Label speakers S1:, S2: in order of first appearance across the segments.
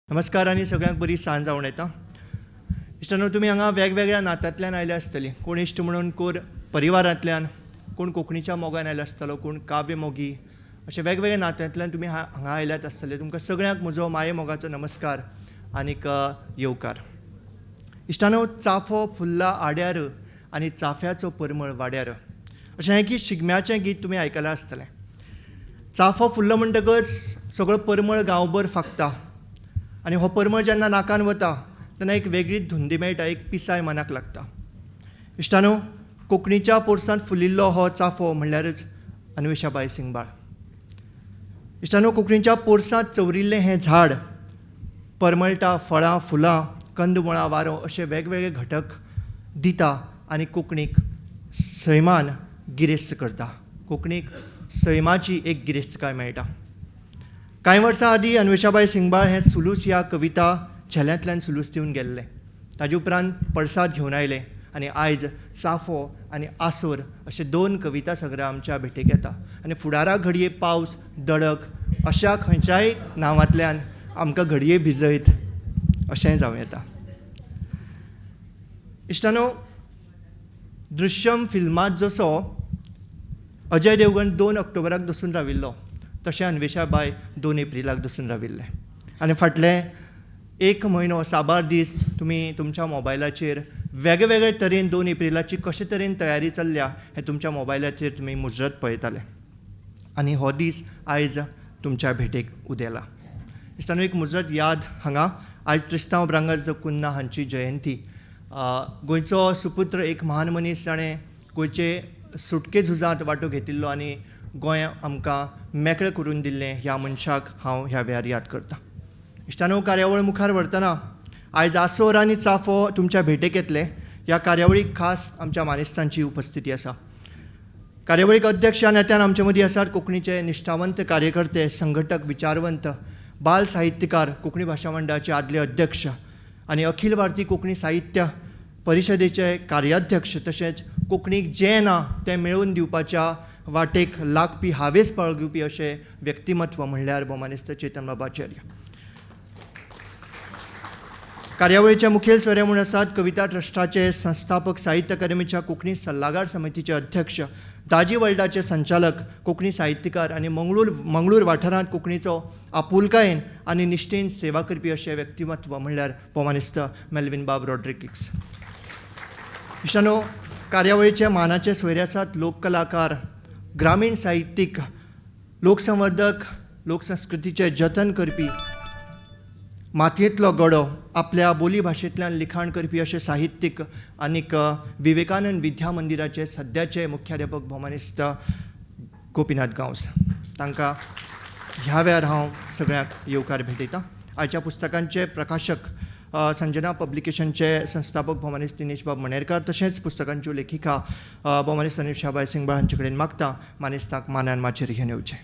S1: नमस्कार आनी सगळ्यांक बरी सांज जावन येता. इश्टांनो, तुमी हांगा वेगवेगळ्या नात्यांतल्यान आयल्या आसतली. कोण इश्ट म्हणून, कोण परिवारांतल्यान, कोण कोंकणीच्या मोगान आयलो आसतलो, कोण काव्य मोगी, अशे वेगवेगळ्या नात्यांतल्यान तुमी हांगा आयल्यात आसतले. तुमकां सगळ्यांक म्हजो माये मोगाचो नमस्कार आनीक येवकार. इश्टांनो, चाफो फुल्ला आड्यार आनी चाफ्याचो परमळ वाड्यार अशें हें की शिगम्याचें गीत तुमी आयकलां आसतलें. चाफो फुल्लो म्हणटकच सगळो परमळ गांवभर फांकता आनी हो परमळ जेन्ना नाकान वता तेन्ना एक वेगळीच धुंदी मेळटा, एक पिसाय मनाक लागता. इश्टांनो, कोंकणीच्या पोरसांत फुलिल्लो हो चाफो म्हणल्यारच अन्वेषाबाय सिंगबाळ. इश्टांनो, कोंकणीच्या पोरसांत चवरिल्लें हें झाड परमळटा, फळां, फुलां, कंदमुळां, वारो अशे वेगवेगळे घटक दिता आनी कोंकणीक सैमान गिरेस्त करता. कोंकणीक सैमाची एक गिरेस्तकाय मेळटा. कांय वर्सां आदीं अन्वेषाबाय सिंगबाळ हें सुलूस ह्या कविता झेल्यांतल्यान सुलूस दिवन गेल्लें. ताजे उपरांत पडसाद घेवन आयलें आनी आयज चाफो आनी आसोर अशे दोन कविता संग्रह आमच्या भेटेक येता आनी फुडाराक घडये पावस, दडक अशा खंयच्याय नांवांतल्यान आमकां घडये भिजयत अशेंय जावं येता. इश्टांनो, दृश्यम फिल्मांत जसो अजय देवगण 2 ऑक्टोबराक दसून राविल्लो, तशें अन्वेषाबाय 2 एप्रिलाक दसून राविल्लें. आनी फाटले एक म्हयनो साबार दीस तुमी तुमच्या मोबायलाचेर वेगवेगळे तरेन 2 एप्रिलाची कशे तरेन तयारी चल्ल्या हें तुमच्या मोबायलाचेर तुमी मुजरत पळयताले आनी हो दीस आयज तुमच्या भेटेक उदेला. इश्टांनो, एक मुजरत याद हांगा आयज त्रिस्तांव ब्रागांझ कुन्हा हांची जयंती. गोंयचो सुपुत्र, एक महान मनीस जाणें गोंयचे सुटके झुजांत वांटो घेतिल्लो आनी गोंय आमकां मेकळें करून दिल्लें, ह्या मनशाक हांव ह्या वेळार याद करतां. इश्टांनो, कार्यावळ मुखार व्हरतना आयज आसोर आनी चाफो तुमच्या भेटेक येतले. ह्या कार्यावळीक खास आमच्या मानेस्तांची उपस्थिती आसा. कार्यावळीक अध्यक्ष ह्या नात्यान आमचे मदीं आसात कोंकणीचे निश्ठावंत कार्यकर्ते, संघटक, विचारवंत, बाल साहित्यकार, कोंकणी भाशा मंडळाचे आदले अध्यक्ष आनी अखिल भारतीय कोंकणी साहित्य परिशदेचे कार्याध्यक्ष, तशेंच कोंकणीक जें ना तें मेळोवन दिवपाच्या वाटेक लागपी, हावेस बाळगुपी अशें व्यक्तिमत्व म्हणल्यार भोवमानेस्त चेतन बाब आचार्य. कार्यावळीचे मुखेल सोयरे म्हूण आसात कविता ट्रस्टाचे संस्थापक, साहित्य अकादमीच्या कोंकणी सल्लागार समितीचे अध्यक्ष, दाजी वर्ल्डाचे संचालक, कोंकणी साहित्यकार आनी मंगळूर वाठारांत कोंकणीचो आपुलकायेन आनी निश्ठेन सेवा करपी अशें व्यक्तिमत्व म्हणल्यार भोवमानेस्त मेल्विन बाब रॉड्रिगीस. इश्टांनो, कार्यावळीचे मानाचे सोयरे आसात लोककलाकार, ग्रामीण साहित्यीक, लोकसंवर्धक, लोकसंस्कृतीचें जतन करपी, मातयेंतलो गडो, आपल्या बोली भाशेंतल्यान लिखाण करपी अशे साहित्यीक आनीक विवेकानंद विद्या मंदिराचे सद्याचे मुख्याध्यापक भोवमानेस्त गोपीनाथ गांवस. तांकां ह्या वेळार हांव सगळ्यांक येवकार भेटयतां. आयच्या पुस्तकांचे प्रकाशक संजना पब्लिकेशनचे संस्थापक भोवमानेस्त दिनेश बाब मणेरकार, तशेंच पुस्तकांच्यो लेखिका भोवमानेस्त अन्वेषाबाय सिंगबाळ हांचे कडेन मागता मानेस्ताक मानान माचयेर घेवन येवचें.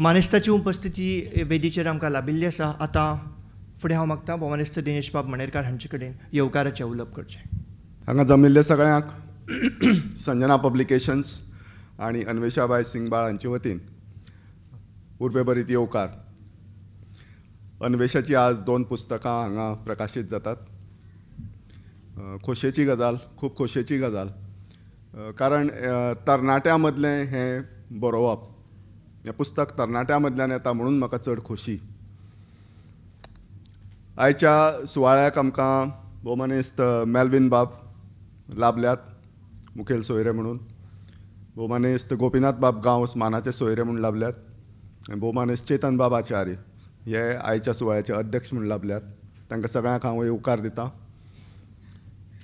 S1: मानेस्ताची उपस्थिती वेदीचेर आमकां लाभिल्ली आसा. आतां फुडें हांव मागता भोवमानेस्त दिनेश बाब मणेरकार हांचे कडेन येवकाराचें उलोवप करचें.
S2: हांगा जमिल्ले सगळ्यांक संजना पब्लिकेशन्स आनी अन्वेषाबाय सिंगबाळ हांचे वतीन उर्बेभरीत येवकार. अन्वेषाची आज 2 पुस्तकां हांगा प्रकाशीत जातात. खोशयेची गजाल, खूब खोशयेची गजाल, कारण तरणाट्यां मदलें हें बरोवप, हें पुस्तक तरणाट्यां मदल्यान येता म्हणून म्हाका चड खोशी. आयच्या सुवाळ्याक आमकां भोवमानेस्त मेल्विन बाब लाभल्यात मुखेल सोयरे म्हणून, भोवमानेस्त गोपीनाथ बाब गांवस मानाचे सोयरे म्हूण लाभल्यात, भोवमानेस्त चेतन बाब आचार्य हे आयच्या सुवाळ्याचे अध्यक्ष म्हूण लाभल्यात. तांकां सगळ्यांक हांव येवकार दितां.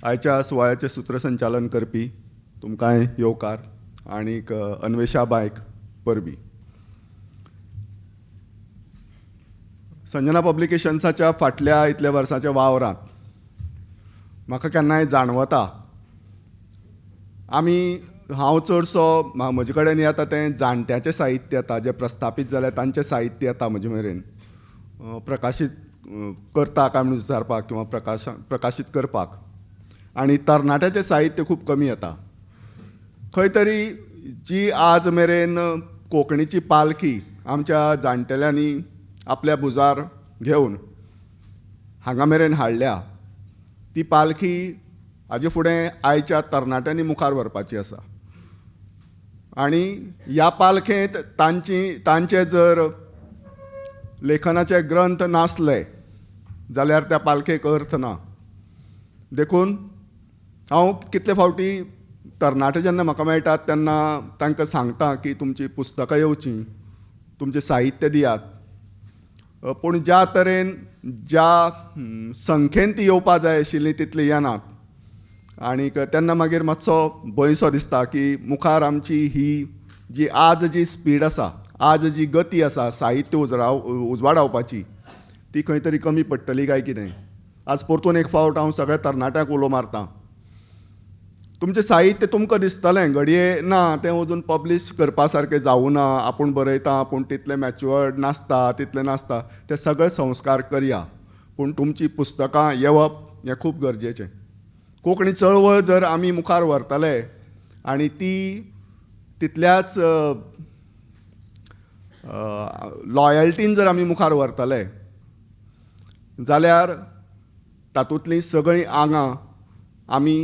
S2: आयच्या सुवाळ्याचें सुत्रसंचालन करपी तुमकांय येवकार आनीक अन्वेषाबायक परबी. संजना पब्लिकेशन्साच्या फाटल्या इतल्या वर्सांच्या वावरांत म्हाका केन्नाय जाणवता, हांव चडसो म्हजे कडेन येता तें जाणट्याचें साहित्य येता, जें प्रस्थापीत जालें तांचें साहित्य येता म्हजे मेरेन प्रकाशीत करता काय म्हणून विचारपाक किंवा प्रकाशीत करपाक, आनी तरणाट्याचें साहित्य खूब कमी येता. खंय तरी जी आज मेरेन कोंकणीची पालखी आमच्या जाणटेल्यांनी आपल्या भुजार घेवन हांगा मेरेन हाडल्या ती पालखी हाजे फुडें आयच्या तरणाट्यांनी मुखार व्हरपाची आसा. आनी ह्या पालखेंत तांचे जर लेखनाचे ग्रंथ नासले जाल्यार त्या पालखेक अर्थ ना. देखून हांव कितले फावटी तरणाटे जेन्ना म्हाका मेळटात तेन्ना तांकां सांगता की तुमचीं पुस्तकां येवचीं, तुमचें साहित्य दियात, पूण ज्या तरेन ज्या संख्येन ती येवपा जाय आशिल्ली तितली येनात. आनीक तेन्ना मागीर मातसो भंयसो दिसता की मुखार आमची ही जी आज जी स्पीड आसा, आज जी गती आसा साहित्य उजवाडावपाची ती खंय तरी कमी पडटली काय कितें. आज परतून एक फावट हांव सगळ्या तरणाट्यांक उलो मारता, तुमचें साहित्य तुमकां दिसतलें घडये ना तें अजून पब्लीश करपा सारकें जावूं ना, आपूण बरयता पूण तितलें मॅच्युअर्ड नासता, तितलें नासता, ते सगळे संस्कार करया, पूण तुमचीं पुस्तकां येवप हें खूब गरजेचें. कोंकणी चळवळ जर आमी मुखार व्हरतले आनी ती तितल्याच लॉयल्टीन जर आमी मुखार व्हरतले जाल्यार तातूंतलीं सगळीं आंगां आमी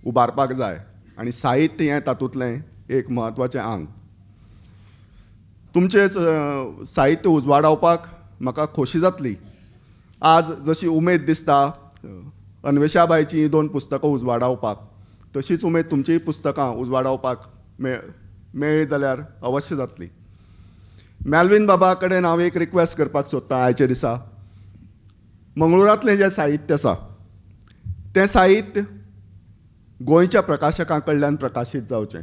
S2: उबारपाक जाय आनी साहित्य हें तातूंतलें एक म्हत्वाचें आंग. तुमचें साहित्य उजवाडावपाक म्हाका खोशी जातली. आज जशी उमेद दिसता अन्वेषाबायचीं दोन पुस्तकां उजवाडावपाक, तशीच उमेद तुमचीं पुस्तकां उजवाडावपाक मेळ्ळी जाल्यार अवश्य जातली. मेल्विन बाबा कडेन हांव एक रिक्वेस्ट करपाक सोदतां आयच्या दिसा, मंगळुरांतलें जें साहित्य आसा तें साहित्य गोंयच्या प्रकाशकां कडल्यान प्रकाशीत जावचें.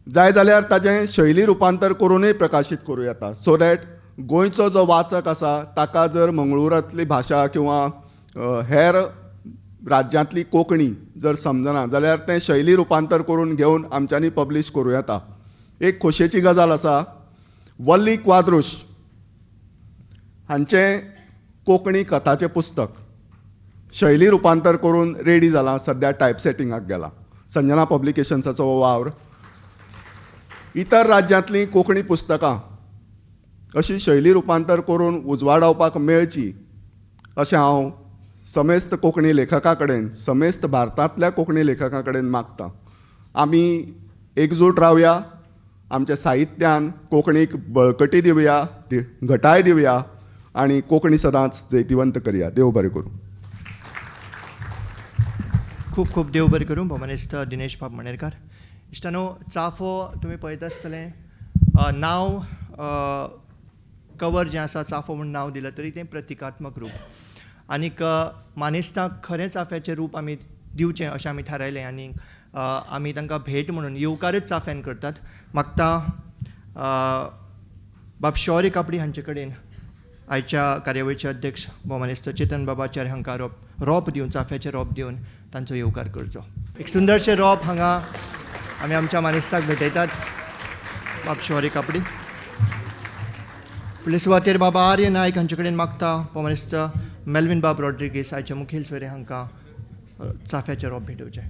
S2: जाय जाल्यार ताजें शैली रुपांतर करूनय प्रकाशीत करूं येता, सो that गोंयचो जो वाचक आसा ताका जर मंगळुरांतली भाशा किंवा हेर राज्यांतली कोंकणी जर समजना जाल्यार तें शैली रुपांतर करून घेवन आमच्यांनी पब्लीश करूं येता. एक खोशयेची गजाल आसा, वल्ली क्वाद्रुश हांचें कोंकणी कथाचें पुस्तक शैली रुपांतर करून रेडी जालां, सद्या टायपसेटिंगाक गेलां. संजना पब्लिकेशन्साचो वावर. इतर राज्यांतलीं कोंकणी पुस्तकां अशी शैली रुपांतर करून उजवाडावपाक मेळची अशें हांव समेस्त कोंकणी लेखकां कडेन, समेस्त भारतांतल्या कोंकणी लेखकां कडेन मागतां. आमी एकजूट रावया, आमच्या साहित्यान कोंकणीक बळकटी दिवया, घटाय दिवया आनी कोंकणी सदांच जैतिवंत करया. देव बरें करूं.
S1: खूब खूब देव बरें करूं भोमानेस्त दिनेश बाब मणेरकार. इश्टानो, चाफो तुमी पळयता आसतलें, नांव कवर जें आसा चाफो म्हूण नांव दिलां तरी तें प्रतिकात्मक रूप आनीक मानेस्तांक खरें चाफ्याचें रूप आमी दिवचें अशें आमी थारायलें आनी आमी तांकां भेट म्हणून येवकारच चाफ्यान करतात. मागता बाब शौर्य कापडी हांचे कडेन आयच्या कार्यावळीचे अध्यक्ष भोमानेस्त चेतन बाबाचार्य हांकां रोप दिवन, चाफ्याचें रोप दिवन तांचो येवकार करचो. एक सुंदरशें रोप हांगा आमी आमच्या मानेस्ताक भेटयतात, बाब शौर्य कापडी. फुडले सुवातेर बाबा आर्य नायक हांचे कडेन मागता भोमानेस्त मेल्विन बाब रॉड्रिगीस आयचे मुखेल सोयरे हांकां चाफ्याचें रोप भेटोवचें.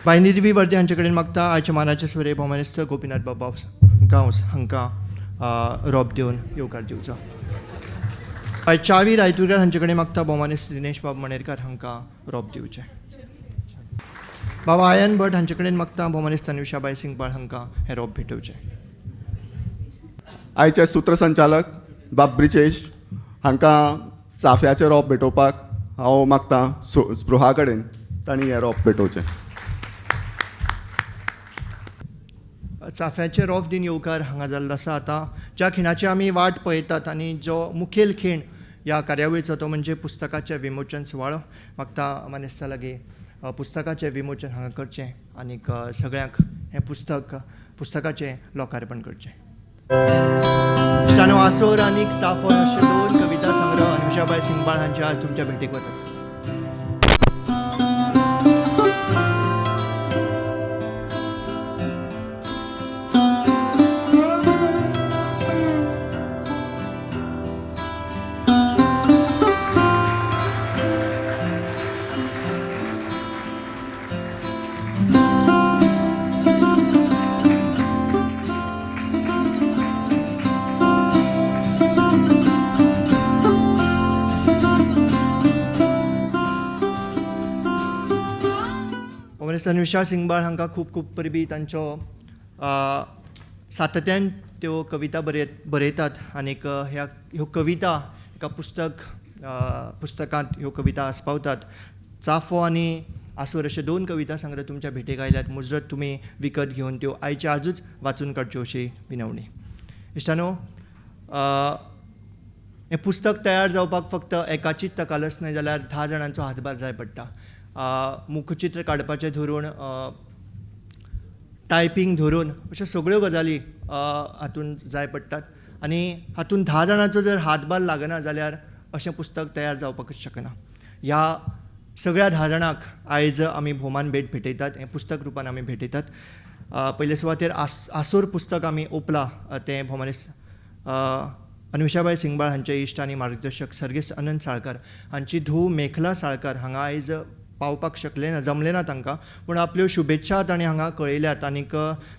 S1: बाय निर्वी वर्दे हांचे कडेन मागता आयचे मानाचे सोयरे भोमानेस्त गोपीनाथ बाबा गांवस हांकां रोप दिवन येवकार दिवचो. बाय चावी रायतुरकार हांचे कडेन मागता भोमानेस्त दिनेश बाब मणेरकार हांकां रोप दिवचें. बाबा आयन भट हांचे कडेन मागता भोमानेस्त तनुषाबाय सिंगबाळ हांकां हें रोप भेटोवचें.
S2: आयचे सूत्रसंचालक बाब ब्रिजेश हांकां चाफ्याचें रोप भेटोवपाक हांव मागतां स्पृहा कडेन, तांणी हें रोप भेटोवचें.
S1: चाफ्याचें रोप दिन येवकार हांगा जाल्लो आसा. आतां ज्या खिणाची आमी वाट पळयतात आनी जो मुखेल खीण ह्या कार्यावळीचो तो म्हणजे पुस्तकाचें विमोचन सुवाळो. मागता मानेस्ता लागीं पुस्तकाचें विमोचन हांगा करचें आनीक सगळ्यांक हें पुस्तकाचें लोकार्पण करचें. इश्टानो, आसोर आनीक चाफो अशे दोन कविता संग्रह अनुषाबाय सिंगबाळ हांचे आज तुमच्या भेटीक वतात. बोमानेस्त अन्वेषा सिंगबाळ हांकां खूब खूब परबीं. तांचो सातत्यान त्यो कविता बरयतात आनीक ह्यो कविता एका पुस्तकांत ह्यो कविता आस्पावतात. चाफो आनी आसूर अशे दोन कविता संग्रह तुमच्या भेटेक आयल्यात. मुजरत तुमी विकत घेवन त्यो आयचे आजूच वाचून काडच्यो अशी विनवणी. इश्टानो, हें पुस्तक तयार जावपाक फक्त एकाचीच तकालस न्हय जाल्यार 10 जाणांचो हातभार जाय पडटा. मुखचित्र काडपाचें धरून, टायपींग धरून, अश्यो सगळ्यो गजाली हातूंत जाय पडटात आनी हातूंत 10 जाणांचो जर हातभार लागना जाल्यार अशें पुस्तक तयार जावपाकच शकना. ह्या सगळ्या 10 जाणांक आयज आमी भोवमान भेट भेटयतात, हें पुस्तक रुपान आमी भेटयतात. पयले सुवातेर आसूर पुस्तक आमी ओपला, तें भोवमानेस्त अन्वेषाबाय सिंगबाळ हांचे इश्ट आनी मार्गदर्शक सर्गेस्त अनंत साळकार हांची धूव मेखला साळकार हांगा आयज पावपाक शकले ना, जमलें ना तांकां, पूण आपल्यो शुभेच्छा तांणी हांगा कळयल्यात आनीक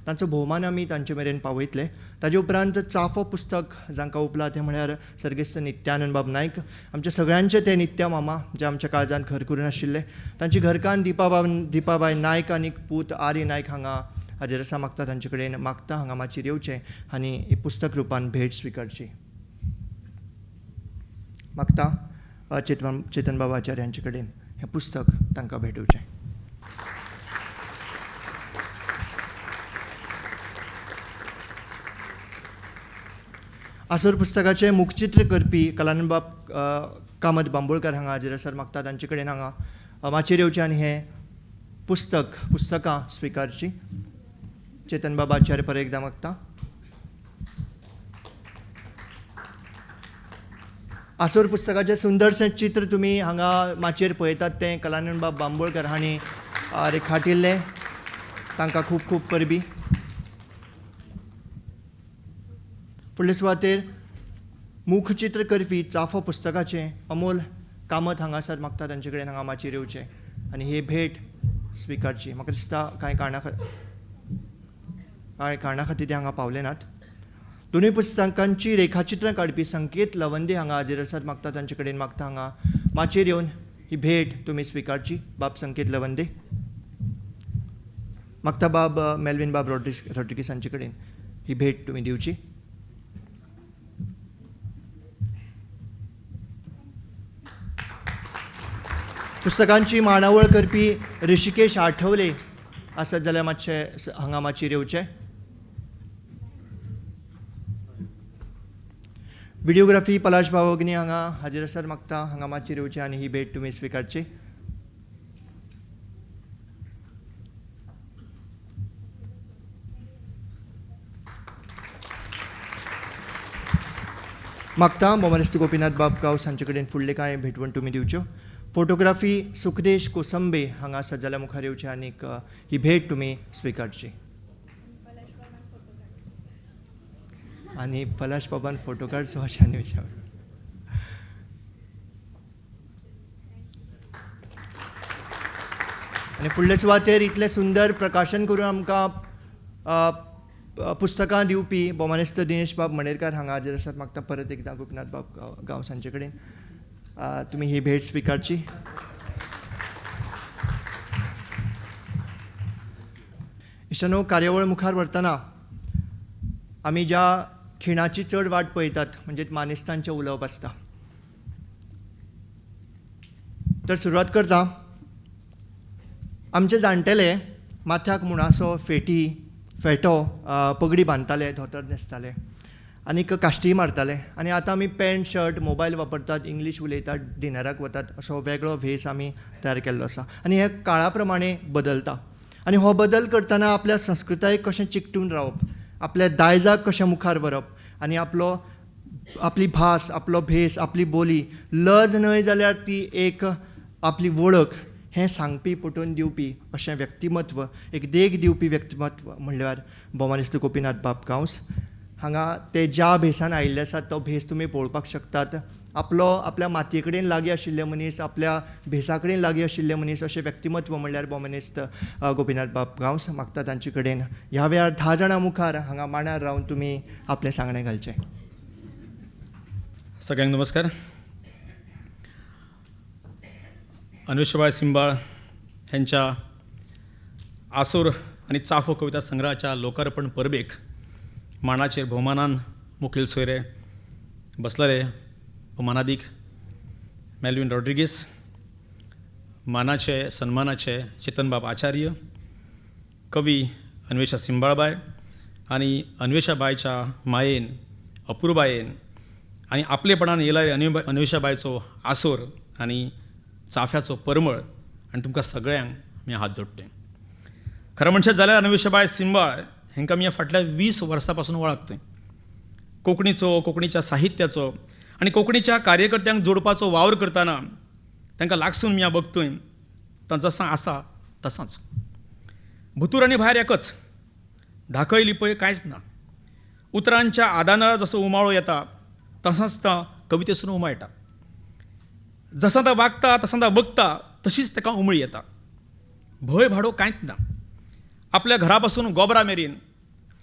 S1: तांचो भोवमान आमी तांचे मेरेन पावयतले. ताजे उपरांत चाफो पुस्तक जांकां ओपला तें म्हळ्यार सर्गेस्त नित्यानंद बाब नायक, आमच्या सगळ्यांचे ते नित्या मामा जे आमच्या काळजांत घर करून आशिल्ले. तांची घरकान्न दीपाबाय नायक आनी पूत आर्य नायक हांगा हाजेर आसा. मागता तांचे कडेन मागता हांगा माचयेर येवचें आनी ही पुस्तक रुपान भेट स्विकारची. मागता चेतन बाबा आचार्य हांचे कडेन हें पुस्तक तांकां भेटोवचें. आसूर पुस्तकाचें मुखचित्र करपी कलानंद बाब कामत बांबोळकर हांगा हाजीर आसात. मागता तांचे कडेन हांगा माचयेर येवचें आनी हें पुस्तकां स्विकारचीं. चेतन बाबा आचार्य परत एकदां मागता. आसूर पुस्तकाचें सुंदरशें चित्र तुमी हांगा माचयेर पळयतात तें कलानंद बाब बांबोळकर हांणी रेखाटिल्लें. तांकां खूब खूब परबीं. फुडले सुवातेर मुखचित्र करपी चाफो पुस्तकाचें अमोल कामत हांगासर मागता तांचे कडेन हांगा माचयेर येवचें आनी ही भेट स्विकारची. म्हाका दिसता कांय कारणां खातीर ते हांगा पावले नात. दोनूय पुस्तकांची रेखाचित्रां काडपी संकेत लवंदे हांगा हाजीर आसात. मागता तांचे कडेन मागता हांगा माचयेर येवन ही भेट तुमी स्विकारची. बाब संकेत लवंदे. मागता बाब मेल्विन बाब रॉड्रिगीस हांचे कडेन ही भेट तुमी दिवची. पुस्तकांची मांडावळ करपी ऋषिकेश आठवले आसत जाल्यार मातशे हांगा माचयेर येवचे. व्हिडिओग्राफी पलाश भावग्नी हांगा हाजीर आसात. मागता हांगा माचयेर येवचे आनी ही भेट तुमी स्विकारची. मागता भोवमानेस्त गोपीनाथ बाब गांवस हांचे कडेन फुडले कांय भेटवण तुमी दिवच्यो. फोटोग्राफी सुखदेश कोसंबे हांगा आसत जाल्यार मुखार येवचे आनीक ही भेट तुमी स्विकारची. आनी पलाश बाबान फोटो काडचो अशें आनी विचार. आनी फुडले सुवातेर इतलें सुंदर प्रकाशन करून आमकां पुस्तकां दिवपी भोवमानेस्त दिनेश बाब मणेरकार हांगा हाजीर आसात. मागता परत एकदां गोपीनाथ बाब गांवस हांचे कडेन तुमी ही भेट स्विकारची. इश्टानो, कार्यावळ मुखार व्हरतना आमी ज्या खिणाची चड वाट पळयतात म्हणजे मानेस्तांचें उलोवप आसता. तर सुरवात करता. आमचे जाणटेले माथ्याक मुणासो, फेटी, फेटो, पगडी बांदताले, धोतर न्हेसताले आनीक काश्टी मारताले. आनी आतां आमी पॅन्ट, शर्ट, मोबायल वापरतात, इंग्लीश उलयतात, डिनराक वतात, असो वेगळो भेस आमी तयार केल्लो आसा. आनी हे काळा प्रमाणे बदलता. आनी हो बदल करतना आपल्या संस्कृतायेक कशें चिकटून रावप, आपल्या दायजाक कशें मुखार व्हरप आनी आपली भास, आपलो भेस, आपली बोली लज न्हय जाल्यार ती एक आपली वळख हें सांगपी, पटोवन दिवपी अशें व्यक्तिमत्व, एक देख दिवपी व्यक्तिमत्व म्हणल्यार भोवमानेस्त गोपीनाथ बाब गांवस. हांगा ते ज्या भेसान आयिल्ले आसात तो भेस तुमी पळोवपाक शकतात. आपल्या मातये कडेन लागीं आशिल्ले मनीस, आपल्या भेसा कडेन लागीं आशिल्ले मनीस अशें व्यक्तिमत्व म्हणल्यार भोवमानेस्त गोपीनाथ बाब गांवस. मागता तांचे कडेन ह्या वेळार 10 जाणां मुखार हांगा मांडार रावन तुमी आपलें सांगणें घालचें.
S3: सगळ्यांक नमस्कार. अन्वेषाबाय सिंगबाळ ह्यांच्या आसूर आनी चाफो कविता संग्रहाच्या लोकार्पण परबेक मांडाचेर भोवमानान मुखेल सोयरे बसलेले भोवमानादीक मेल्वीन रॉड्रिगीस, मानाचे सन्मानाचे चेतनबाब आचार्य, कवी अन्वेषा सिंबाळबाय आनी अन्वेषाबायच्या मायेन अपुरबायेन आनी आपलेपणान येयला अन्वेषाबायचो आसोर आनी चाफ्याचो परमळ आनी तुमकां सगळ्यांक मी हात जोडटे. खरें म्हणशात जाल्यार अन्वेषाबाय सिंबाळ हांकां मी फाटल्या 20 वर्सां पासून वळखतय. कोंकणीचो, कोंकणीच्या साहित्याचो आनी कोंकणीच्या कार्यकर्त्यांक जोडपाचो वावर करतना तांकां लागसून मी बघतोय तां जसां आसा तसांच भुतूर आनी भायर एकच, धाकय लिपय कांयच ना. उतरांच्या आदानार जसो उमाळो येता तसांच तां कवितेसून उमाळटा. जसां तां वागता तसां तां बघता तशीच ताका उमळी येता. भंय भाडो कांयच ना. आपल्या घरा पासून गोबरा मेरेन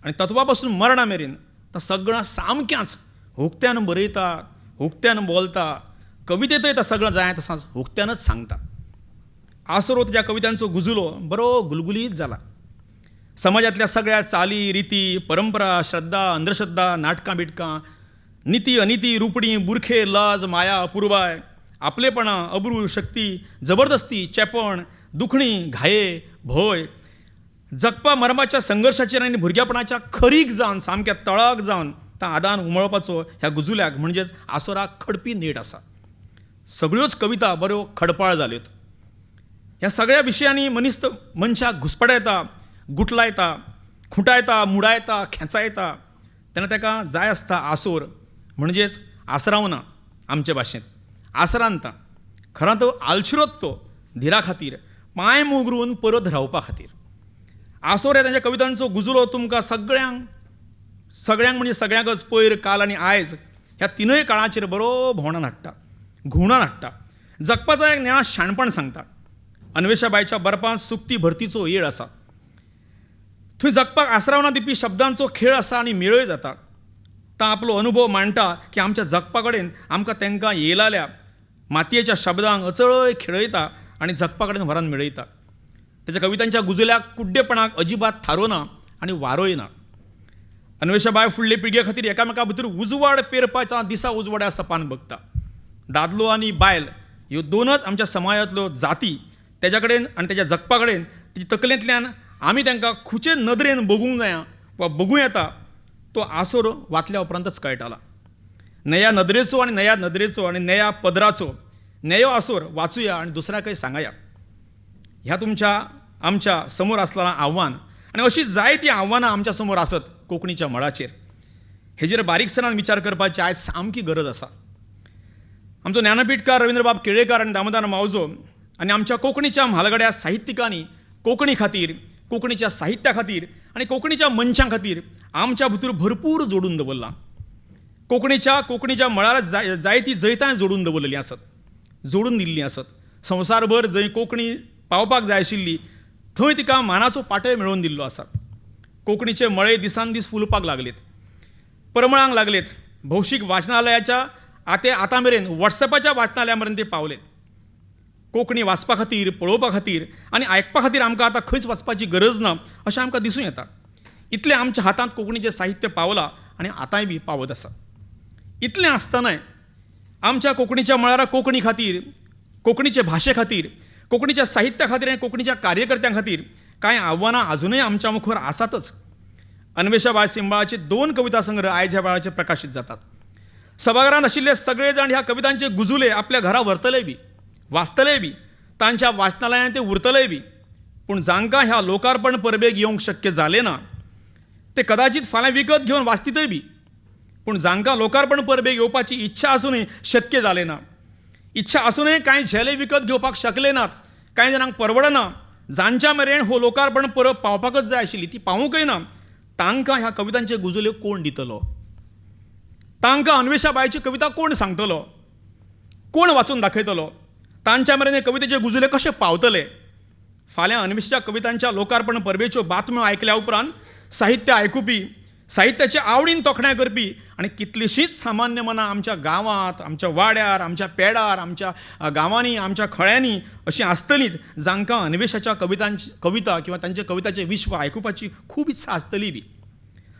S3: आनी तत्वा पासून मरणा मेरेन तां सगळां सामक्यांच हुकत्यान बरयता, हुकत्यान बोलता, कवितेंतय तां सगळां जाय तसांच हुकत्यानच सांगता. आसरो तुज्या कवितांचो गुजुलो बरो गुलगुलीत जाला. समाजांतल्या सगळ्या चाली रिती, परंपरा, श्रद्धा, अंधश्रद्धा, नाटकां बिटकां, निती अनिती, रुपडी, बुरखे, लज, माया, अपुरबाय, आपलेपणां, अब्रू, शक्ती, जबरदस्ती, चेपण, दुखणी, घाये, भंय, जगपा मरमाच्या संघर्शाचेर आनी भुरगेपणाच्या खरीक जावन सामक्या तळाक जावन तां आदान उमळपाचो ह्या गुजुल्याक म्हणजेच आसोराक खडपी नेट आसा. सगळ्योच कविता बऱ्यो खडपाळ जाल्योत. ह्या सगळ्या विशयांनी मनीस मनशाक घुसपडायता, गुटलायता, खुंटायता, मुडायता, खेंचायता तेन्ना ताका जाय आसता आसोर, म्हणजेच आसरावना आमचे भाशेंत आसरांता. खरां तो आलशिरोत तो धिरा खातीर, पांय मुगरून परत रावपा खातीर. आसोर ह्या तांच्या कवितांचो गुजुलो तुमकां सगळ्यांक सगळ्यांक म्हणजे सगळ्यांकच पयर, काल आनी आयज ह्या तिनूय काळाचेर बरो भोंवणान हाडटा, घुंवणान हाडटा. जगपाचा एक नेणा शाणपण सांगता. अन्वेषाबायच्या बरपांत सुक्ती भरतीचो येळ आसा. थंय जगपाक आसरावना दिवपी शब्दांचो खेळ आसा आनी मेळय जाता. तां आपलो अनुभव मांडटा की आमच्या जगपा कडेन आमकां तांकां येयलाल्या मातयेच्या शब्दांक अचळय खेळयता आनी जगपा कडेन व्हरान मेळयता. ताच्या कवितांच्या गुजुल्याक कुड्डेपणाक अजिबात थारोना आनी वारोय ना. अन्वेषाबाय फुडले पिळगे खातीर एकामेका भितर उजवाड पेरपाच्या दिसा उजवाड्या सपान बघता. दादलो आनी बायल ह्यो दोनच आमच्या समाजांतल्यो जाती तेज्या कडेन आनी तेज्या जगपा कडेन तेजे तकलेंतल्यान आमी तांकां खुचे नदरेन बगूंक जाया वा बगूं येता तो आसोर वाचल्या उपरांतच कळटाला. नया नदरेचो आनी नया नदरेचो आनी नया पदराचो नयो आसोर वाचुया आनी दुसऱ्याकय सांगाया. ह्या तुमच्या आमच्या समोर आसलेलें आव्हान आनी अशी जायतीं आव्हानां आमच्या समोर आसत कोंकणीच्या मळाचेर. हेजेर बारीकसाणान विचार करपाची आयज सामकी गरज आसा. आमचो ज्ञानपीठकार रवींद्रबाब केळेकार आनी दामोदर मावजो आनी आमच्या कोंकणीच्या म्हालगड्या साहित्यिकांनी कोंकणी खातीर, कोंकणीच्या साहित्या खातीर आनी कोंकणीच्या मनशां खातीर आमच्या भितर भरपूर जोडून दवरलां. कोंकणीच्या मळार जायतीं जैतां जोडून दवरलेलीं आसत, जोडून दिल्लीं आसत. संवसारभर जंय कोंकणी पावपाक जाय आशिल्ली थंय तिका मानाचो पाटय मेळोवन दिल्लो आसा. कोंकणीचे मळे दिसान दीस फुलपाक लागलेत, परमळांक लागलेत. भौशीक वाचनालयाच्या आतां मेरेन वॉट्सएपाच्या वाचनालया मेरेन ते पावलेत. कोंकणी वाचपा खातीर, पळोवपा खातीर आनी आयकपा खातीर आमकां आतां खंयच वचपाची गरज ना अशें आमकां दिसूं येता. इतलें आमच्या हातांत कोंकणीचें साहित्य पावलां आनी आतांय बी पावत आसा. इतलें आसतनाय आमच्या कोंकणीच्या मळार कोंकणी खातीर, कोंकणीचे भाशे खातीर, कोंकणीच्या साहित्या खातीर आनी कोंकणीच्या कार्यकर्त्यां खातीर कांय आव्हानां आजुनूय आमच्या मुखार आसातच. अन्वेषाबाय सिंबाळाचे 2 कविता संग्रह आयज ह्या वेळाचेर प्रकाशीत जातात. सभाघरांत आशिल्ले सगळे जाण ह्या कवितांचे गुजुले आपल्या घरा व्हरतले बी, वाचतले बी, तांच्या वाचनालयांत ते उरतलेय बी. पूण जांकां ह्या लोकार्पण परबेक येवंक शक्य जालें ना ते कदाचित फाल्यां विकत घेवन वाचतीतय बी. पूण जांकां लोकार्पण परबेक येवपाची इच्छा आसूनय शक्य जालें ना, इच्छा आसूनय कांय झेले विकत घेवपाक शकले नात, कांय जाणांक परवडना, जांच्या मेरेन हो लोकार्पण परब पावपाकच जाय आशिल्ली ती पावूंकय ना, तांकां ह्या कवितांचे गुजुले कोण दितलो? तांकां अन्वेषाबायची कविता कोण सांगतलो? कोण वाचून दाखयतलो? तांच्या मेरेन हे कवितेचे गुजुले कशे पावतले? फाल्यां अन्वेषाच्या कवितांच्या लोकार्पण परबेच्यो बातम्यो आयकल्या उपरांत साहित्य आयकुपी, साहित्याची आवडीन तोखणाय करपी आनी कितलीशींच सामान्य मनां आमच्या गांवांत, आमच्या वाड्यार, आमच्या पेडार, आमच्या गांवांनी, आमच्या खळ्यांनी अशीं आसतलींच जांकां अन्वेशाच्या कवितांची कविता किंवा तांच्या कविताचें विश्व आयकुपाची खूब इत्सा आसतली बी.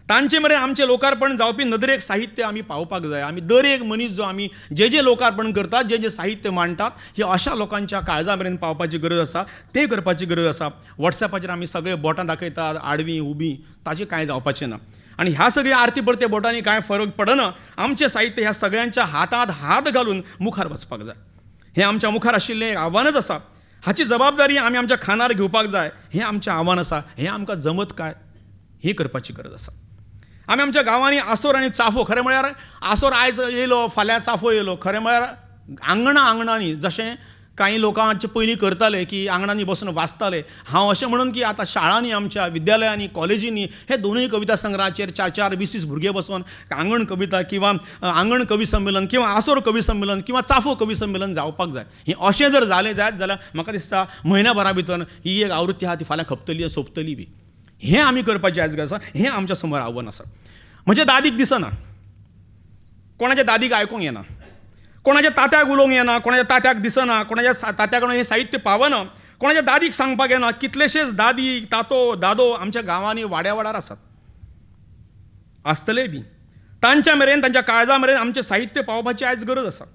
S3: तांचे मेरेन आमचें लोकार्पण जावपी नदरेक साहित्य आमी पावपाक जाय. आमी दर एक मनीस जो आमी जे जे लोकार्पण करतात, जे जे साहित्य मांडटात, हे अशा लोकांच्या काळजा मेरेन पावपाची गरज आसा, तें करपाची गरज आसा. वॉट्सॅपाचेर आमी सगळे बोटां दाखयतात, आडवीं उबीं, ताचें कांय जावपाचें ना. आनी ह्या सगळ्या आरती परते बोटांनी कांय फरक पडना. आमचें साहित्य ह्या सगळ्यांच्या हातांत हात घालून मुखार वचपाक जाय. हें आमच्या मुखार आशिल्लें आव्हानच आसा. हाची जबाबदारी आमी आमच्या खांदार घेवपाक जाय. हें आमचें आव्हान आसा. हें आमकां जमत काय ही करपाची गरज आसा. आमी आमच्या गांवांनी आसोर आनी चाफो, खरें म्हळ्यार आसोर आयज येयलो, फाल्यां चाफो येयलो, खरें म्हळ्यार आंगणां आंगणांनी जशें कांय लोकांचे पयलीं करताले की आंगणांनी बसून वाचताले, हांव अशें म्हणून की आतां शाळांनी, आमच्या विद्यालयांनी, कॉलेजींनी हे दोनूय कविता संग्रहाचेर 4-4, 20-20 भुरगे बसून आंगण कविता किंवा आंगण कवी संमेलन किंवा आसोर कवी संमेलन किंवा चाफो कवी संमेलन जावपाक जाय. हें अशें जर जालें जायत जाल्यार म्हाका दिसता म्हयन्या भरा भितर ही एक आवृत्ती आहा ती फाल्यां खपतली, सोंपतली बी. हें आमी करपाचें आयज आसा. हें आमच्या समोर आव्हान आसा. म्हज्या दादीक दिसना, कोणाच्या दादीक आयकूंक येना, कोणाच्या तात्याक उलोवंक येना, कोणाच्या तात्याक दिसना, कोणाच्या तात्या कडून हें साहित्य पावना, कोणाच्या दादीक सांगपाक येना. कितलेशेच दादी, तातो, दादो आमच्या गांवांनी वाड्या वाड्यार आसात, आसतले बी. तांच्या मेरेन, तांच्या काळजा मेरेन आमचें साहित्य पावपाची आयज गरज आसा.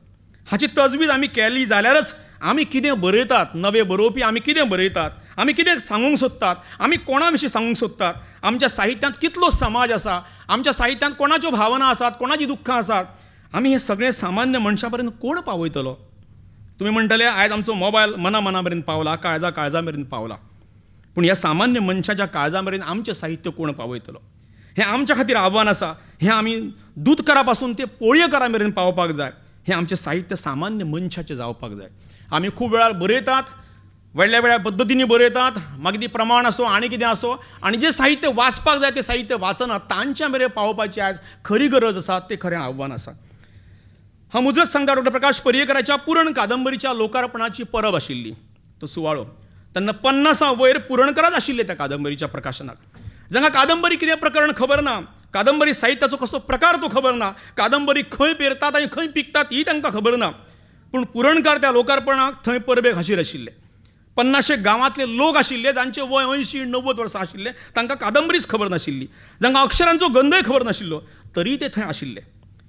S3: हाची तजवीज आमी केली जाल्यारच आमी कितें बरयतात, नवे बरोवपी आमी कितें बरयतात, आमी कितें सांगूंक सोदतात, आमी कोणा विशीं सांगूंक सोदतात, आमच्या साहित्यांत कितलो समाज आसा, आमच्या साहित्यांत कोणाच्यो भावना आसात, कोणाचीं दुख्खां आसात, आमी हें सगळें सामान्य मनशां पर्यंत कोण पावयतलो? तुमी म्हणटले आयज आमचो मोबायल मना मना मेरेन पावला, काळजा काळजा मेरेन पावला, पूण ह्या सामान्य मनशाच्या काळजा मेरेन आमचें साहित्य कोण पावयतलो? हें आमच्या खातीर आव्हान आसा. हें आमी दूदकारा पासून ते पोळयेकारा मेरेन पावपाक जाय. हें आमचें साहित्य सामान्य मनशाचें जावपाक जाय. आमी खूब वेळार बरयतात, वेगळ्या वेगळ्या पद्दतींनी बरयतात, मागीर ती प्रमाण आसूं आनी कितें आसूं, आनी जें साहित्य वाचपाक जाय तें साहित्य वाचना. तांच्या मेरेन पावपाची आयज खरी गरज आसा, तें खरें आव्हान आसा. हांव मुजरत सांगता, डॉक्टर प्रकाश पर्येकराच्या पुरण कादंबरीच्या लोकार्पणाची परब आशिल्ली तो सुवाळो, तेन्ना 50 वयर पुरणकराच आशिल्ले त्या कादंबरीच्या प्रकाशनाक. जांकां कादंबरी कितें प्रकरण खबर ना, कादंबरी साहित्याचो कसो प्रकार तो खबर ना, कादंबरी खंय पेरतात आनी खंय पिकतात ही तांकां खबर ना, पूण पुरणकार त्या लोकार्पणाक थंय परबेक हाजीर आशिल्ले. 50 गांवांतले लोक आशिल्ले जांचे वय 80-90 वर्सां आशिल्ले, तांकां कादंबरीच खबर नाशिल्ली, जांकां अक्षरांचो गंधय खबर नाशिल्लो, तरी ते थंय आशिल्ले.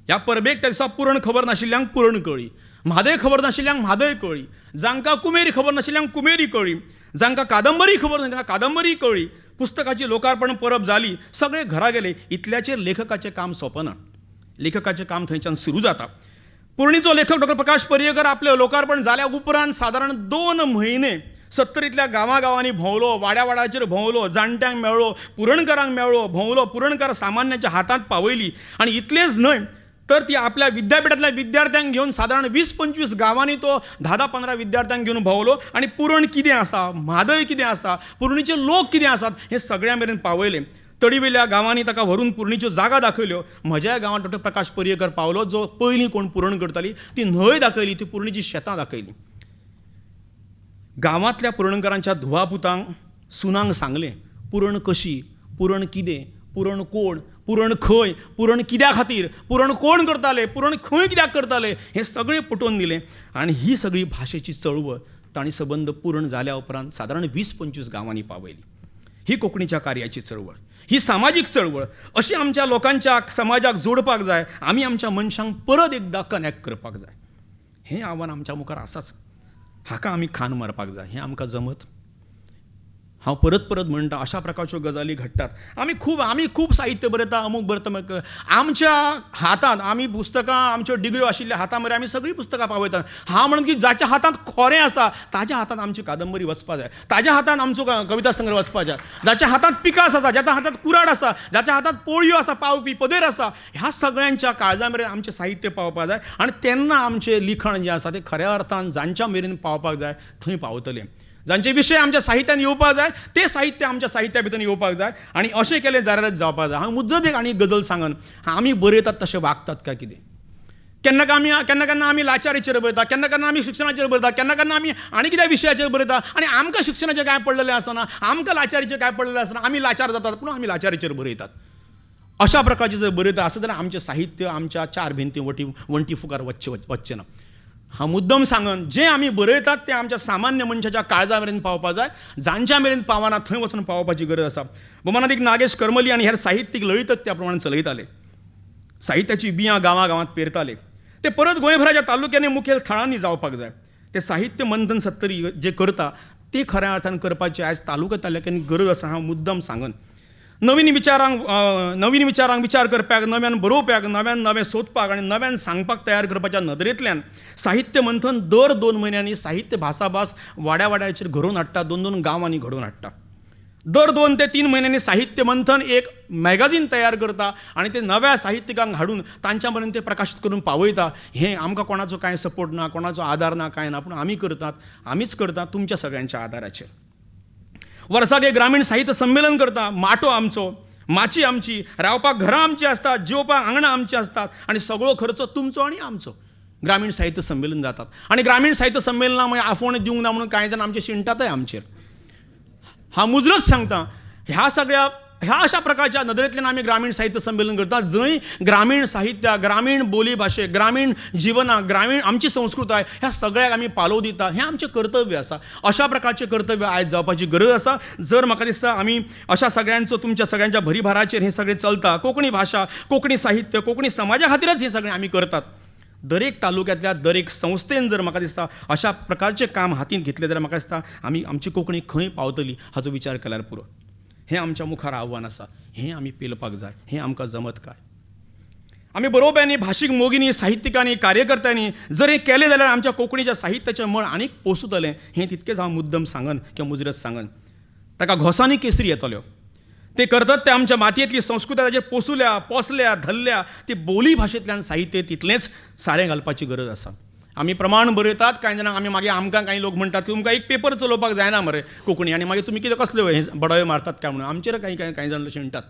S3: ह्या परबेक त्या दिसा पुरण खबर नाशिल्ल्यांक पुरण कळ्ळी, म्हादय खबर नाशिल्ल्यांक म्हादय कळ्ळी, जांकां कुमेरी खबर नाशिल्ल्यांक कुमेरी कळ्ळी, जांकां कादंबरी खबर ना तांकां कादंबरी कळ्ळी. पुस्तकाची लोकार्पण परब जाली, सगळे घरा गेले. इतल्याचेर लेखकाचें काम सोंपना, लेखकाचें काम थंयच्यान सुरू जाता. पुरणीचो लेखक डॉक्टर प्रकाश पर्येकर आपलें लोकार्पण जाल्या उपरांत सादारण 2 म्हयने 70तल्या गांवागांवांनी भोंवलो, वाड्या वाड्याचेर भोंवलो, जाणट्यांक मेळ्ळो, पुरणकारांक मेळ्ळो, भोंवलो, पुरणकार सामान्याच्या हातांत पावयली. आनी इतलेंच न्हय तर ती आपल्या विद्यापिठांतल्या विद्यार्थ्यांक घेवन सादारण 20-25 गांवांनी तो 10-15 विद्यार्थ्यांक घेवन भोंवलो आनी पुरण कितें आसा, म्हादय कितें आसा, पुरणीचे लोक कितें आसात हें सगळ्यां मेरेन पावयलें. तडीवेल्या गांवांनी ताका व्हरून पुरणीच्यो जागा दाखयल्यो. म्हज्या गांवांत डॉक्टर प्रकाश पर्येकर पावलो, जो पयलीं कोण पुरण करताली ती न्हंय दाखयली, ती पुरणीची शेतां दाखयली. गांवांतल्या पुरणकारांच्या धुवा पुतांक, सुनांक सांगलें पुरण कशी, पुरण कितें, पुरण कोण, पुरण खंय, पुरण कित्या खातीर, पुरण कोण करताले, पुरण खंय कित्याक करताले, हें सगळें पटोवन दिलें. आनी ही सगळी भाशेची चळवळ तांणी सबंद पुरण जाल्या उपरांत सादारण 20-25 गांवांनी पावयली. ही कोंकणीच्या कार्याची चळवळ, ही सामाजीक चळवळ अशी आमच्या लोकांच्या समाजाक जोडपाक जाय. आमी आमच्या मनशांक परत एकदां कनेक्ट करपाक जाय. हें आव्हान आमच्या मुखार आसाच. हाका आमी खान मारपाक जाय. हें आमकां जमत? हांव परत परत म्हणटा, अशा प्रकारच्यो गजाली घडटात. आमी खूब साहित्य बरयता, अमूक बरयता, आमच्या हातांत आमी पुस्तकां, आमच्यो डिग्र्यो आशिल्ल्या हाता मरे आमी सगळीं पुस्तकां पावयतात. हांव म्हणून की जाच्या हातांत खोरें आसा ताज्या हातांत आमची कादंबरी वचपा जाय, ताज्या हातांत आमचो कविता संग्रह वचपा जाय, जाच्या हातांत पिकास आसा, जाच्या हातांत कुराड आसा, जाच्या हातांत पोळयो आसा, पावपी पदेर आसा, ह्या सगळ्यांच्या काळजा मेरेन आमचें साहित्य पावपा जाय. आनी तेन्ना आमचें लिखाण जें आसा तें खऱ्या अर्थान जांच्या मेरेन पावपाक जाय थंय पावतलें. जांचे विशय आमच्या साहित्यान येवपाक जाय ते साहित्य आमच्या साहित्या भितर येवपाक जाय. आनी अशें केलें जाल्यारच जावपाक जाय. हांव मुद्दत एक आनी गजल सांगन, आमी बरयतात तशें वागतात काय कितें? केन्ना केन्ना आमी लाचारीचेर बरयता, केन्ना केन्ना आमी शिक्षणाचेर बरयता, केन्ना केन्ना आमी आनी कित्या विशयाचेर बरयता आनी आमकां शिक्षणाचें कांय पडलेलें आसना, आमकां लाचारीचें कांय पडलेलें आसना, आमी लाचार जातात पूण आमी लाचारीचेर बरयतात. अशा प्रकारचें जर बरयता आसत जाल्यार आमचें साहित्य आमच्या चार भिंती वण्टी फुकार वचचें ना. हांव मुद्दम सांगन, जें आमी बरयतात तें आमच्या सामान्य मनशाच्या काळजा मेरेन पावपा जाय, जांच्या मेरेन पावना थंय वचून पावपाची गरज आसा. भोवमानादीक नागेश करमली आनी हेर साहित्यीक लळितक त्या प्रमाणे चलयताले, साहित्याची बियां गांवां गांवांत पेरताले. ते परत गोंयभराच्या तालुक्यांनी मुखेल थळांनी जावपाक जाय. ते साहित्य मंथन सत्तरी जे करता ते खऱ्या अर्थान करपाची आयज तालुक्या तालुक्यांनी गरज आसा. हांव मुद्दम सांगन, नवीन विचारांक विचार करप्याक, नव्यान बरोवप्याक, नव्यान नवें सोदपाक आनी नव्यान सांगपाक तयार करपाच्या नदरेंतल्यान साहित्य मंथन दर 2 म्हयन्यांनी साहित्य भासाभास वाड्या वाड्याचेर घडोवन हाडटा, 2-2 गांवांनी घडोवन हाडटा. दर 2 ते 3 म्हयन्यांनी साहित्य मंथन एक मॅगझीन तयार करता आनी ते नव्या साहित्यिकांक हाडून तांच्या मेरेन ते प्रकाशीत करून पावयता. हें आमकां कोणाचो कांय सपोर्ट ना, कोणाचो आदार ना, कांय ना, पूण आमी करतात, आमीच करतात तुमच्या सगळ्यांच्या आदाराचेर. वर्साक एक ग्रामीण साहित्य संमेलन करता. माटो आमचो, माची आमची, रावपाक घरां आमची आसतात, जेवपाक आंगणां आमची आसतात आनी सगळो खर्च तुमचो आनी आमचो. ग्रामीण साहित्य संमेलन जातात आनी ग्रामीण साहित्य संमेलना मागीर आफोवणें दिवंक ना म्हणून कांय जाण आमचे शिणटातय आमचेर. हांव मुजरत सांगता, ह्या सगळ्या ह्या अशा प्रकारच्या नदरेंतल्यान आमी ग्रामीण साहित्य संमेलन करतात, जंय ग्रामीण साहित्य, ग्रामीण बोली भाशे, ग्रामीण जिवनाक, ग्रामीण आमची संस्कृताय ह्या सगळ्याक आमी पालोव दिता. हें आमचें कर्तव्य आसा. अशा प्रकारचें कर्तव्य आयज जावपाची गरज आसा. जर म्हाका दिसता आमी अशा सगळ्यांचो, तुमच्या सगळ्यांच्या भरीभाराचेर हें सगळें चलता. कोंकणी भाशा, कोंकणी साहित्य, कोंकणी समाजा खातीरच हें सगळें आमी करतात. दरेक तालुक्यांतल्या दरेक संस्थेन जर म्हाका दिसता अशा प्रकारचें काम हातींत घेतलें जाल्यार म्हाका दिसता आमी आमची कोंकणी खंय पावतली हाचो विचार केल्यार पुरो. हें आमच्या मुखार आव्हान आसा, हें आमी पेलपाक जाय, हें आमकां जमत काय? आमी बरोवप्यांनी, भाशीक मोगिनी, साहित्यिकांनी, कार्यकर्त्यांनी जर हें केलें जाल्यार आमच्या कोंकणीच्या साहित्याचें मळ आनीक पोसतलें, हें तितकेंच हांव मुद्दम सांगन किंवा मुजरत सांगन. ताका घोसांनी केसरी येतल्यो. ते करतात ते आमच्या मातयेंतली संस्कृताय ताचेर पोसुल्या, पोसल्या, धरल्या, ती बोली भाशेंतल्यान साहित्य तितलेंच सारें घालपाची गरज आसा. आमी प्रमाण बरयतात, कांय जाणां आमी मागीर आमकां कांय लोक म्हणटात की तुमकां एक पेपर चलोवपाक जायना मरे कोंकणी, आनी मागीर तुमी कितें कसल्यो हे बडोयो मारतात काय म्हणून आमचेर कांय कांय कांय जाण शिणटात.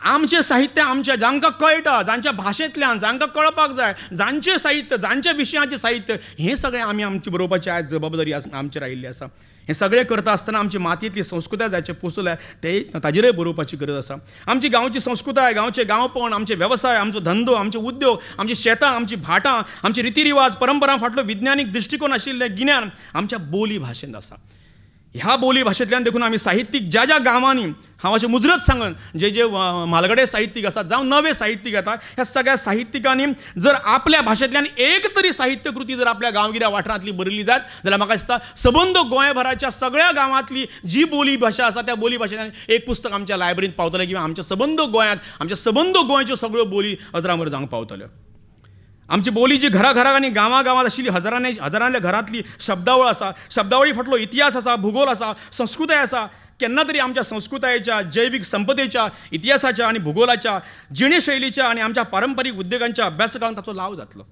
S3: आमचें साहित्य आमच्या जांकां कळटा, जांच्या भाशेंतल्यान जांकां कळपाक जाय, जांचें साहित्य, जांच्या विशयाचें साहित्य, हें सगळें आमी आमची बरोवपाची आयज जबाबदारी आमचेर आयिल्ली आसा. हें सगळें करता आसतना आमची मातयेंतली संस्कृताय जाचें पोसल्या ते ताजेरय बरोवपाची गरज आसा. आमची गांवची संस्कृताय, गांवचें गांवपण, आमचे वेवसाय, आमचो धंदो, आमचे उद्योग, आमची शेतां, आमची भाटां, आमचे रितीरिवाज, परंपरा फाटलो विज्ञानीक दृश्टिकोन आशिल्लें गिन्यान आमच्या बोली भाशेंत आसा. ह्या बोली भाशेंतल्यान देखून आमी साहित्यीक ज्या ज्या गांवांनी, हांव अशें मुजरत सांगन, जे जे म्हालगडे साहित्यीक आसात जावं नवे साहित्यीक येतात, ह्या सगळ्या साहित्यिकांनी जर आपल्या भाशेंतल्यान एक तरी साहित्यकृती जर आपल्या गांवगिऱ्या वाठारांतली बरयली जात जाल्यार म्हाका दिसता सबंद गोंयभराच्या सगळ्या गांवांतली जी बोली भाशा आसा त्या बोली भाशेंतल्यान एक पुस्तक आमच्या लायब्ररींत पावतलें किंवा आमच्या सबंद गोंयांत आमच्या सबंद गोंयच्यो सगळ्यो बोली अजरामर जावंक पावतल्यो. आमची बोली जी घराघरां आनी गांवां गांवांत आशिल्ली हजारांनी हजारांल्या घरांतली शब्दावळ आसा, शब्दावळी फाटलो इतिहास आसा, भुगोल आसा, संस्कृताय आसा. केन्ना तरी आमच्या संस्कृतायेच्या, जैवीक संपदेच्या, इतिहासाच्या आनी भुगोलाच्या, जिणेशैलीच्या आनी आमच्या पारंपारीक उद्देगांच्या अभ्यासकांक ताचो लाव जातलो.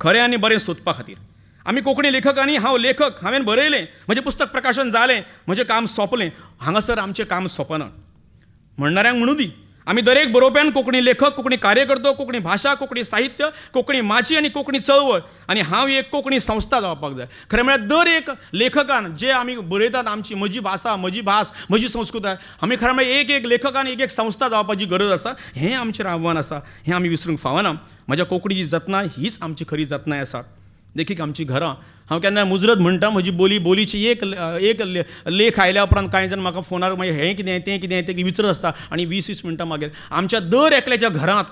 S3: खरें आनी बरें सोदपा खातीर आमी कोंकणी लेखकांनी, हांव लेखक, हांवें बरयलें, म्हजें पुस्तक प्रकाशन जालें, म्हजें काम सोंपलें, हांगासर आमचें काम सोंपना म्हणणाऱ्यांक म्हणूं दी. आमी दरेक बरोवप्यान कोंकणी लेखक, कोंकणी कार्यकर्तो, कोंकणी भाशा, कोंकणी साहित्य, कोंकणी माची आनी कोंकणी चळवळ आनी हांव एक कोंकणी संस्था जावपाक जाय. खरें म्हळ्यार दर एक लेखकान जे आमी बरयतात आमची म्हजी भाशा, म्हजी भास, म्हजी संस्कृताय, आमी खरें म्हळ्यार एक एक लेखकान एक एक संस्था जावपाची गरज आसा. हें आमचेर आव्हान आसा, हें आमी विसरूंक फावना. म्हज्या कोंकणीची जतनाय हीच आमची खरी जतनाय आसा. देखीक आमची घरां, हांव केन्ना मुजरत म्हणटा म्हजी बोली, बोलीची एक एक लेख आयल्या उपरांत कांय जाण म्हाका फोनार मागीर हें कितें तें कितें तें विचारत आसता आनी 20-20 मिनटां मागीर आमच्या दर एकल्याच्या घरांत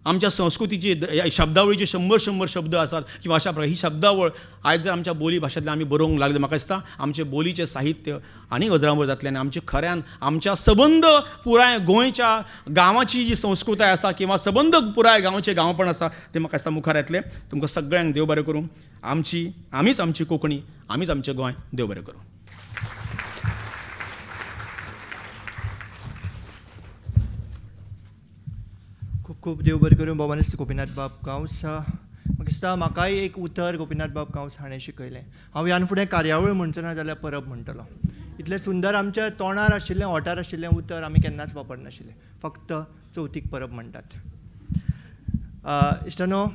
S3: आमच्या संस्कृतीची शब्दावळीचे 100-100 शब्द आसात किंवा अशा प्रकार ही शब्दावळ आयज जर आमच्या बोली भाशेंतल्यान आमी बरोवंक लागले म्हाका दिसता आमचें बोलीचें साहित्य आनी अजरामर जातलें आनी आमचें खऱ्यान आमच्या सबंद पुराय गोंयच्या गांवाची जी संस्कृताय आसा किंवा सबंद पुराय गांवचें गांवपण आसा तें म्हाका दिसता मुखार येतलें. तुमकां सगळ्यांक देव बरें करूं. आमची आमीच आमची कोंकणी, आमीच आमचें गोंय. देव बरें करूं.
S1: खूब खूब देव बरें करूं भोवमानेस्त गोपीनाथ बाब गांवस. म्हाका दिसता म्हाकाय एक उतर गोपीनाथ बाब गांवस हाणें शिकयलें. हांव ह्यान फुडें कार्यावळ म्हणचो ना जाल्यार परब म्हणटलो. इतलें सुंदर आमच्या तोंडार आशिल्लें, ओंठार आशिल्लें उतर आमी केन्नाच वापरनाशिल्लें, फक्त चवथीक परब म्हणटात. इश्टानो,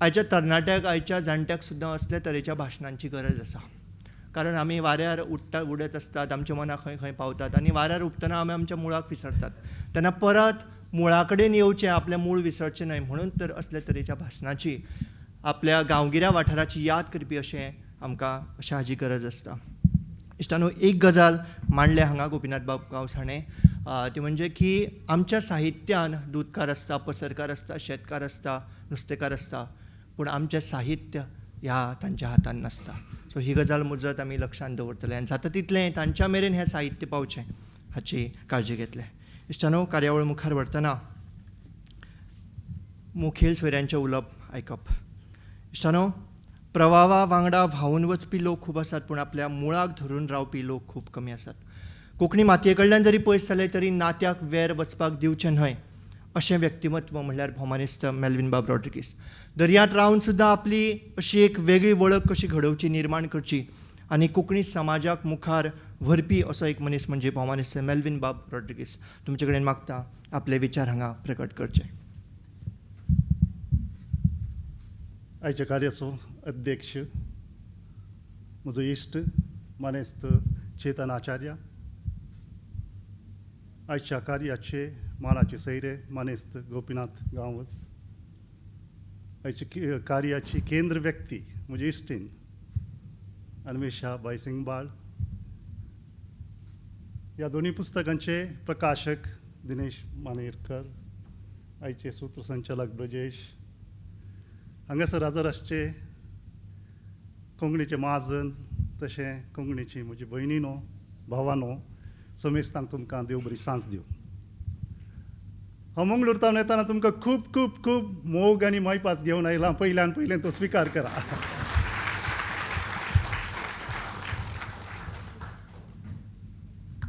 S1: आयच्या तरणाट्याक, आयच्या जाणट्याक सुद्दां असल्या तरेच्या भाशणांची गरज आसा. कारण आमी वाऱ्यार उडत आसतात, आमच्या मनां खंय खंय पावतात आनी वाऱ्यार उडटना आमी आमच्या मुळाक विसरतात. तेन्ना परत मुळा कडेन येवचें, आपलें मूळ विसरचें न्हय म्हणून तर असले तरेच्या भाशणाची, आपल्या गांवगिऱ्या वाठाराची याद करपी अशें आमकां अशें हाजी गरज आसता. इश्टानो, एक गजाल मांडल्या हांगा गोपीनाथ बाब गांवस हाणें, ती म्हणजे की आमच्या साहित्यान दूदकार आसता, पसरकार आसता, शेतकार आसता, नुस्तेकार आसता, पूण आमचें साहित्य ह्या तांच्या हातान नासता. सो ही गजाल मुजरत आमी लक्षांत दवरतले आनी जाता तितलें तांच्या मेरेन हें साहित्य पावचें हाची काळजी घेतले. इश्टानो, कार्यावळ मुखार व्हरतना मुखेल सोयऱ्यांचें उलोवप आयकप. इश्टानो, प्रवाहा वांगडा व्हांवून वचपी लोक खूब आसात, पूण आपल्या मुळाक धरून रावपी लोक खूब कमी आसात. कोंकणी मातये कडल्यान जरी पयस जाले तरी नात्याक वेर वचपाक दिवचें न्हय अशें व्यक्तिमत्व म्हणल्यार भोमानेस्त मेल्विन बाब रॉड्रिगीस. दर्यांत रावन सुद्दां आपली अशी एक वेगळी वळख कशी घडोवची, निर्माण करची आनी कोंकणी समाजाक मुखार व्हरपी असो एक मनीस म्हणजे भोमानेस्त मेल्विन बाब रॉड्रिगीस. तुमचे कडेन मागता आपले विचार हांगा प्रकट करचे.
S4: आयच्या कार्याचो अध्यक्ष म्हजो इश्ट मानेस्त चेतन आचार्य, आयच्या कार्याचे मानाचे सैरे मानेस्त गोपीनाथ गांवस, आयच्या कार्याची केंद्र व्यक्ती म्हजी इश्टीन अन्वेषा बाय सिंगबाळ, ह्या दोनूय पुस्तकांचे प्रकाशक दिनेश मानेरकर, आयचे सूत्रसंचालक ब्रजेश, हांगासर हाजर आसचे कोंकणीचे महाजन तशें कोंकणीची म्हजी भयणीनो भावानो, समेस्तांक तुमकां देव बरी सांज दिवं. हांव मंगळूर तावन येताना तुमकां खूब खूब खूब मोग आनी मायपास घेवन आयला. पयल्यान पयलें तो स्विकार करा.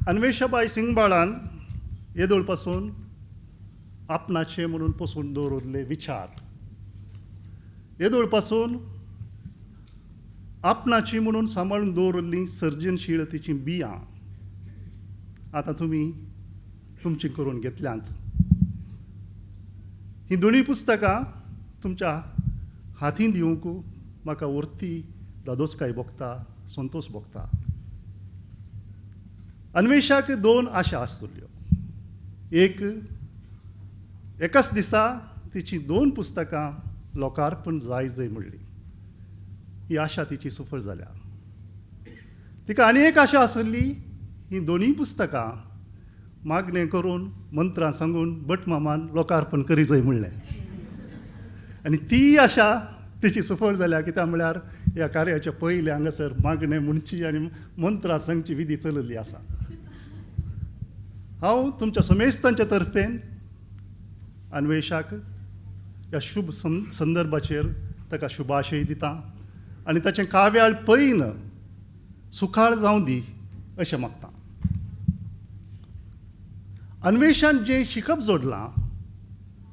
S4: अन्वेषाबाय सिंगबाळान येदोळ पासून आपणाचे म्हणून पसून दवरिल्ले विचार, येदोळ पासून आपणाची म्हणून सांबाळून दवरिल्लीं सर्जनशीलतेचीं बियां आतां तुमी तुमचीं करून घेतल्यांत. हीं दोनूय पुस्तकां तुमच्या हातीन दिवंक म्हाका वर्ती दादोसकाय भोगता, संतोश भोगता. अन्वेषाक दोन आशा आसतल्यो. एक, एकाच दिसा तिची दोन पुस्तकां लोकार्पण जाय जाय म्हणली, ही आशा तिची सफळ जाल्या. तिका आनी एक आशा आसली, ही दोनूय पुस्तकां मागणें करून मंत्रां सांगून भटमामान लोकार्पण करी जाय म्हणलें, आनी ती आशा तिची सफळ जाल्या. कित्याक म्हळ्यार ह्या कार्याच्या पयलें हांगासर मागणें म्हणची आनी मंत्रां सांगची विधी चलयल्ली आसा. हांव तुमच्या समेस्तांच्या तर्फेन अन्वेषाक ह्या शुभ संदर्भाचेर ताका शुभाशय दिता आनी ताचें काव्याळ पयन सुखाळ जावं दी अशें मागता. अन्वेषान जें शिकप जोडलां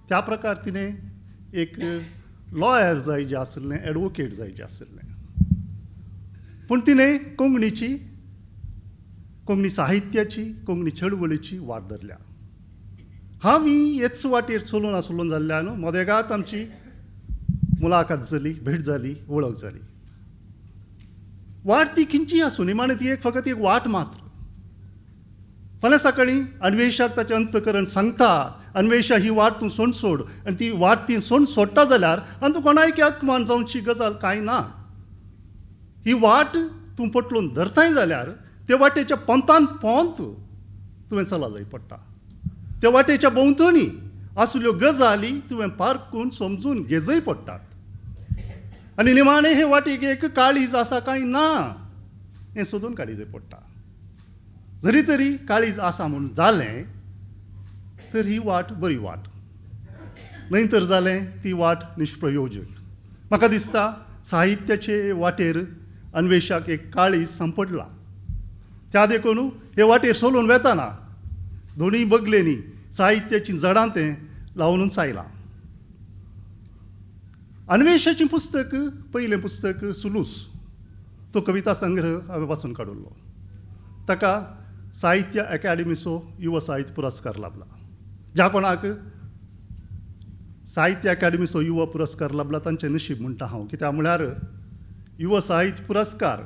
S4: त्या प्रकार तिणें एक लॉयर जाय जें आशिल्लें, एडवोकेट जाय जें आशिल्लें, पूण तिणें कोंकणीची, कोंकणी साहित्याची, कोंकणी चळवळीची वाट धरल्या. हांव ही हेच वाटेर चलून आसलो जाल्ल्यान मदेगात आमची मुलाखत जाली, भेट जाली, वळख जाली. वाट ती खंयची आसूं, निमाणें ती एक फकत एक वाट मात्र. फाल्यां सकाळीं अन्वेषाक ताचें अंतकरण सांगता, अन्वेषा ही वाट तूं सोड सोड, आनी ती वाट ती सोड सोडटा जाल्यार आनी तूं कोणायक अपमान जावची गजाल कांय ना. ही वाट तूं पटलून धरताय जाल्यार ते वाटेच्या पंथान पोंत तुवें चला जाय पडटा. त्या वाटेच्या भोंवतणी आसल्यो गजाली तुवें पारखून समजून घेजय पडटात. आनी निमाणें हे वाटेक एक काळीज आसा कांय ना हें सोदून काडीजय पडटा. जरी तरी काळीज आसा म्हूण जालें तर ही वाट बरी वाट, न्हय तर जालें ती वाट निष्प्रयोजक. म्हाका दिसता साहित्याचे वाटेर अन्वेषाक एक काळीज सांपडलां. त्या देखून हे वाटेर सोलून वेताना दोनूय बगलेनी साहित्याचीं जडां तें लावनूच आयलां. अन्वेषाचें पुस्तक, पयलें पुस्तक सुलूस, तो कविता संग्रह हांवें वाचून काडिल्लो. ताका साहित्य अकादेमीचो युवा साहित्य पुरस्कार लाभला. ज्या कोणाक साहित्य अकादेमीचो युवा पुरस्कार लाभला तांचें नशीब म्हणटा हांव. कित्याक म्हळ्यार युवा साहित्य पुरस्कार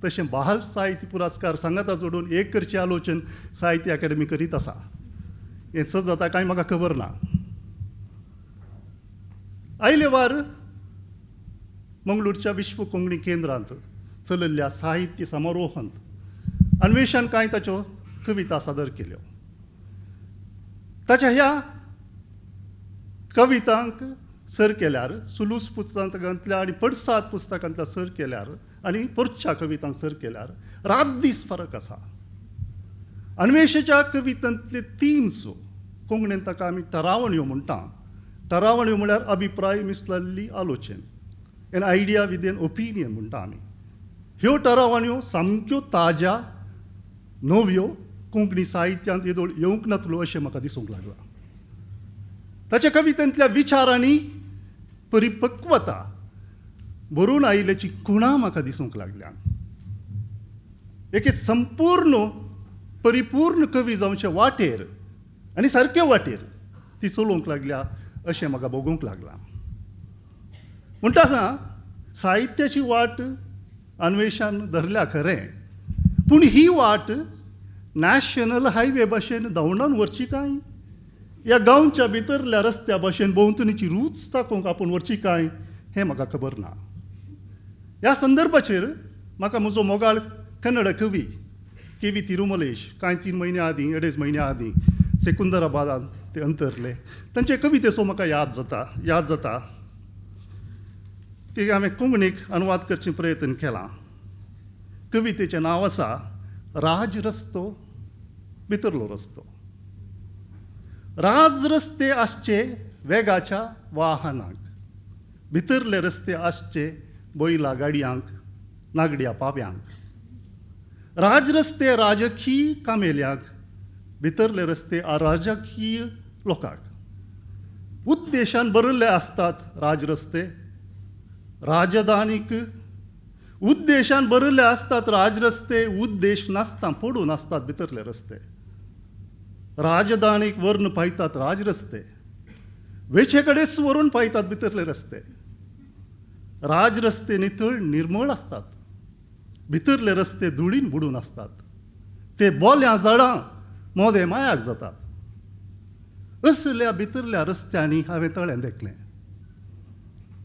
S4: तशें बाल साहित्य पुरस्कार सांगाता जोडून एक करचें आलोचन साहित्य अकादेमी करीत आसा. हें सत जाता कांय म्हाका खबर ना. आयले वार मंगळूरच्या विश्व कोंकणी केंद्रांत चलयल्ल्या साहित्य समारोहांत अन्वेषण कांय ताच्यो कविता सादर केल्यो. ताच्या ह्या कवितांक सर केल्यार सुलूस पुस्तकांतल्या आनी पडसाद पुस्तकांतल्या सर केल्यार आनी पोरच्या कवितांक सर केल्यार रात दीस फरक आसा. अन्वेषाच्या कवितांतले थीम्स कोंकणीन ताका आमी ठरावण्यो म्हणटा. ठरावण्यो म्हळ्यार अभिप्राय मिसळिल्ली आलोचन, an idea with an opinion म्हणटा आमी. ह्यो ठरावण्यो सामक्यो ताज्या नव्यो कोंकणी साहित्यांत येदोळ येवंक नातलो अशें म्हाका दिसूंक लागलां. ताच्या कवितेंतल्या विचारांनी परिपक्वता भरून आयिल्ल्याची खुणां म्हाका दिसूंक लागल्या. एके संपूर्ण परिपूर्ण कवी जावचे वाटेर आनी सारके वाटेर ती चलोवंक लागल्या अशें म्हाका भोगूंक लागलां. म्हणटा आसा साहित्याची वाट अन्वेषान धरल्या खरें, पूण ही वाट नॅशनल हायवे भाशेन धांवडावन व्हरची काय, ह्या गांवच्या भितरल्या रस्त्या भाशेन भोंवतणीची रूच दाखोवंक आपूण व्हरची काय हें म्हाका खबर ना. ह्या संदर्भाचेर म्हाका म्हजो मोगाळ कन्नड कवी के व्ही तिरुमलेश कांय 3 म्हयन्या आदीं 2.5 म्हयन्या आदीं सेकुंदराबादांत ते अंतरले. तांचे कवितेचो म्हाका याद जाता. ती हांवें कोंकणीक अनुवाद करचे प्रयत्न केला. कवितेचें नांव आसा राज रस्तो भितरलो रस्तो. राज रस्ते आसचे वेगाच्या वाहनांक, भितरले रस्ते आसचे बैला गाडयांक नागड्या पाव्यांक. राजरस्ते राजकीय कामेल्यांक, भितरले रस्ते अराजकीय लोकांक. उद्देशान बरयल्ले आसतात राजरस्ते राजधानीक, उद्देशान बरयल्ले आसतात राजरस्ते, उद्देश नासता पडून आसतात भितरले रस्ते. राजधानीक व्हरून पायतात राजरस्ते, वेचे कडेन व्हरून पायतात भितरले रस्ते. राजरस्ते नितळ निर्मळ आसतात, भितरले रस्ते धुळीन बुडून आसतात. ते बोल्यां झाडां मोदे मायाक जातात. असल्या भितरल्या रस्त्यांनी हांवें तळें देखलें,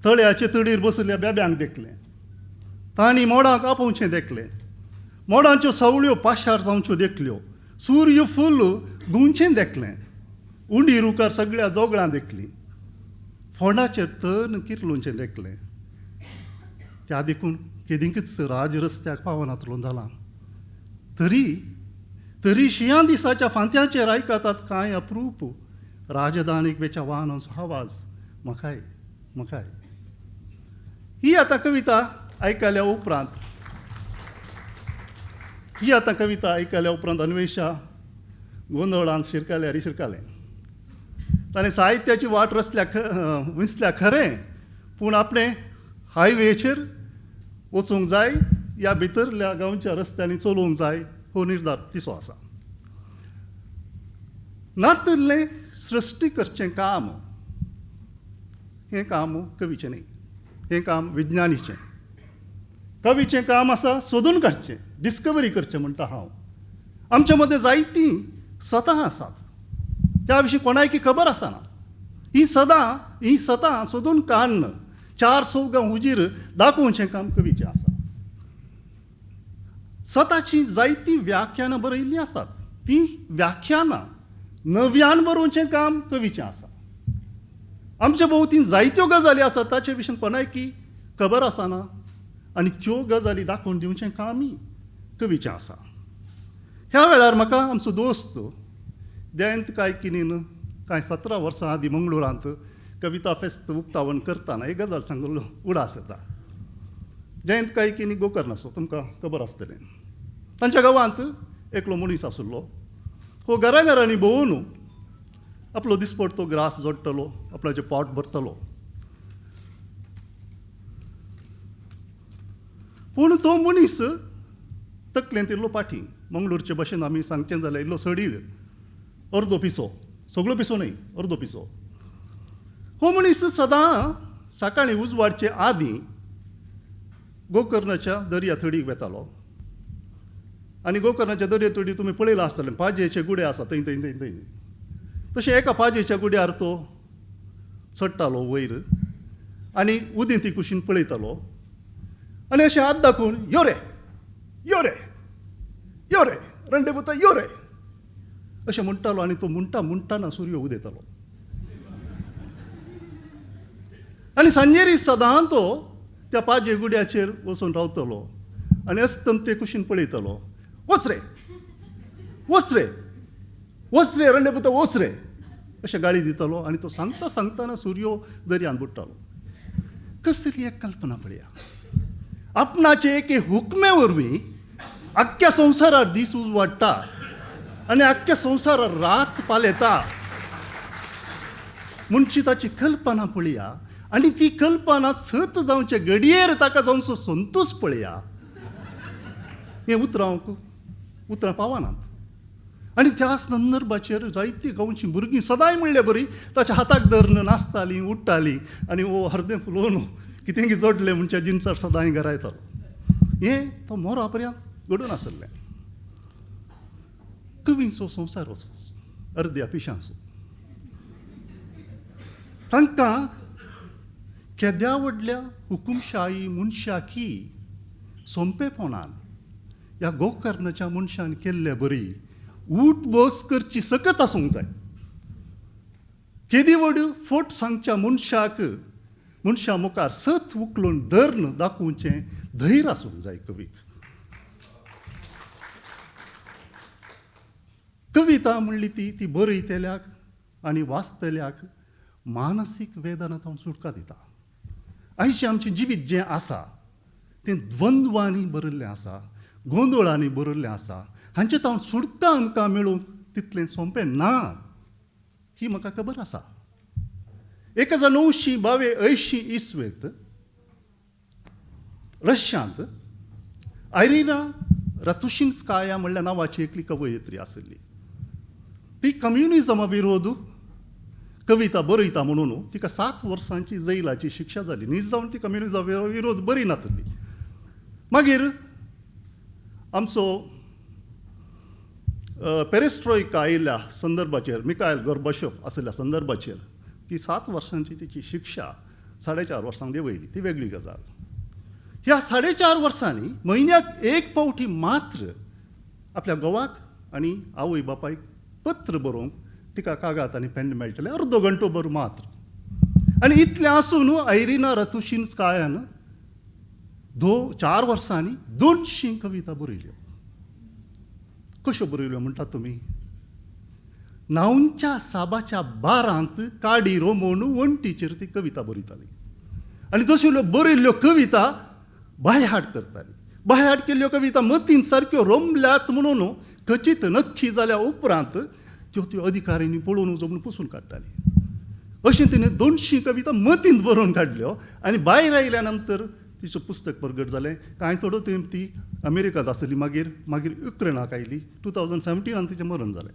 S4: तळ्याचे तडीर बसल्या बेब्यांक देखलें, तांणी मोडांक आपोवचें देखलें, मोडांच्यो सावळ्यो पाशार जावच्यो देखल्यो, सूर्य फूल गुंचें देखलें, उंडी रुखार सगळ्या जोगळां देखलीं, फोंडाचेर तण किरलुंचें देखलें. त्या देखून केदींकच राजरस्त्याक पावनातलो जालां. तरी तरी शिंया दिसाच्या फांत्याचेर आयकतात कांय अप्रूप राजधानीक वेच्या वाहनांचो आवाज म्हाकाय म्हाकाय. ही आतां कविता आयकल्या उपरांत अन्वेषा गोंदळांत शिरकाले आनी शिरकालें. ताणें साहित्याची वाट रसल्या विसल्या खरें, पूण आपणें हायवेचेर वचूंक जाय या भितरल्या गांवच्या रस्त्यांनी चलोवंक जाय हो निर्धार तिसो आसा. नातल्लें सृश्टी करचें काम हें काम कवीचें न्ही, हें काम विज्ञानीचें. कवीचें काम आसा सोदून काडचें, डिस्कवरी करचें म्हणटा हांव. आमच्या मदें जायतीं सतां आसात, त्या विशीं कोणायकी खबर आसना. ही सदां ही सतां सोदून काडन 4 चौगां हुजीर दाखोवचें काम कवीचें आसा. सताचीं जायतीं व्याख्यानां बरयल्लीं आसात, तीं व्याख्यानां नव्यान बरोवचें काम कवीचें आसा. आमच्या भोंवतीं जायत्यो गजाली आसात ताचे विशीं कोणायकी खबर आसना आनी त्यो गजाली दाखोवन दिवचें कामय कवीचें आसा. ह्या वेळार म्हाका आमचो दोस्त जयंत कायकिनीन कांय 17 वर्सां आदीं मंगळुरांत कविता फेस्त उक्तावण करतना एक गजाल सांगिल्लो उडास येता. जयंत कायकिनी गोकर्णाचो, तुमकां खबर आसतलें. तांच्या गांवांत एकलो मनीस आशिल्लो, हो घराघरांनी भोंवून आपलो दिसपडतो ग्रास जोडटलो, आपल्याचें पोट भरतलो. पूण तो मनीस तकलेंत इल्लो पाठी, मंगळूरचे भाशेन आमी सांगचें जाल्यार इल्लो सडीळ, अर्दो पिसो, सगळो पिसो न्हय, अर्दो पिसो. हो मनीस सदां सकाळीं उजवाडचे आदीं गोकर्णाच्या दर्या थडीक वेतालो आनी गोकर्णाच्या दर्या थडी तुमी पळयलां आसतलें, पाजयेचे गुडे आसा थंय थंय थंय थंय. तशें एका पाजेच्या गुड्यार तो चडटालो वयर आनी उदेंती कुशीन पळयतालो आनी अशें हात दाखोवन यो रे यो रे यो रे रणदेपुता यो रे अशें म्हणटालो. आनी तो म्हणटा म्हणटाना सूर्य उदेतालो. आनी सांजेरी सदां तो त्या पाजे गुड्याचेर वचून रावतलो आनी अस्तमते कुशीन पळयतालो. वच रे वच रे वच रे रणदेपुता वच रे अशें गाळी दितालो. आनी तो सांगता सांगतना सूर्य दर्यान बुडटालो. कसली एक कल्पना पळया, आपणाचे एके हुकमे वरवीं आख्ख्या संवसारार दीस उजवाडटा आनी आख्ख्या संवसारार रात पालेता म्हणची ताची कल्पना पळया. आनी ती कल्पना सत जावचे घडयेर ताका जावचो संतोश पळया. हें उतरां उतरां पावनात. आनी त्या संदर्भाचेर जायतीं गांवचीं भुरगीं सदांय म्हणले बरी ताच्या हाताक धरून नाचतालीं उठ्ठालीं आनी हो अर्दें फुलोवन कितें जोडलें म्हणच्या जिनसार सदांय घरा येतालो. हें तो मोरा पर्यंत घडून आसलें. कवींचो संवसार असोच अर्द्या पिशांचो. तांकां केद्या व्हडल्या हुकुमशाही मनशाकी सोंपेपणान ह्या गोकर्णाच्या मनशान केल्ले बरी ऊठ बस करची सकत आसूंक जाय. केदी व्हड फोट सांगच्या मनशाक मनशा मुखार सत उखलून धरून दाखोवचें धैर्य आसूंक जाय कवीक. कविता म्हणली ती ती बरयतल्याक आनी वाचतल्याक मानसीक वेदना तावन सुटका दिता. आयचें आमचें जिवीत जें आसा तें द्वंद्वांनी भरिल्लें आसा, गोंदळांनी भरिल्लें आसा. हांचे तावन सुटका आमकां मेळूंक तितलें सोंपें ना ही म्हाका खबर आसा. 1982 इस्वेंत रशियांत आयरिना रातुशिन्स्काया म्हणल्या नांवाची एकली कवयित्री आशिल्ली. ती कम्युनिजमा विरोध कविता बरयता म्हणून तिका 7 वर्सांची जैलाची शिक्षा जाली. नीज जावन ती कम्युनिजमा विरोध बरी नातली. मागीर आमचो पेरेस्ट्रॉयका आयिल्ल्या संदर्भाचेर मिकायल गोर्बाशोफ आशिल्ल्या संदर्भाचेर ती 7 वर्सांची तिची शिक्षा 4.5 वर्सांक देंवयली. ती वेगळी गजाल. ह्या 4.5 वर्सांनी म्हयन्याक एक फावटी मात्र आपल्या घोवाक आनी आवय बापायक पत्र बरोवंक तिका कागाद आनी पेन मेळटलें, अर्दो घंटो भर मात्र. आनी इतलें आसून आयरिना रातुशिन्स्कायान 4 वर्सांनी 200 कविता बरयल्यो. कश्यो बरयल्यो म्हणटात तुमी? न्हावच्या साबाच्या बारांत काडी रोमोवन वण्टीचेर ती कविता बरयताली आनी तश्यो बरयल्ल्यो कविता बायहाट करताली. बायहाट केल्ल्यो कविता मतीन सारक्यो रोमल्यात म्हणून खचीत नक्की जाल्या उपरांत त्यो त्यो अधिकाऱ्यांनी पळोवन जमून पुसून काडटाली. अशें तिणें 200 कविता मतींत बरोवन काडल्यो आनी भायर आयल्या नंतर तिचें पुस्तक प्रगट जालें. कांय थोडो तेंप ती अमेरिकांत आसली, मागीर मागीर युक्रेनाक आयली. 2017 तिचें मरण जालें.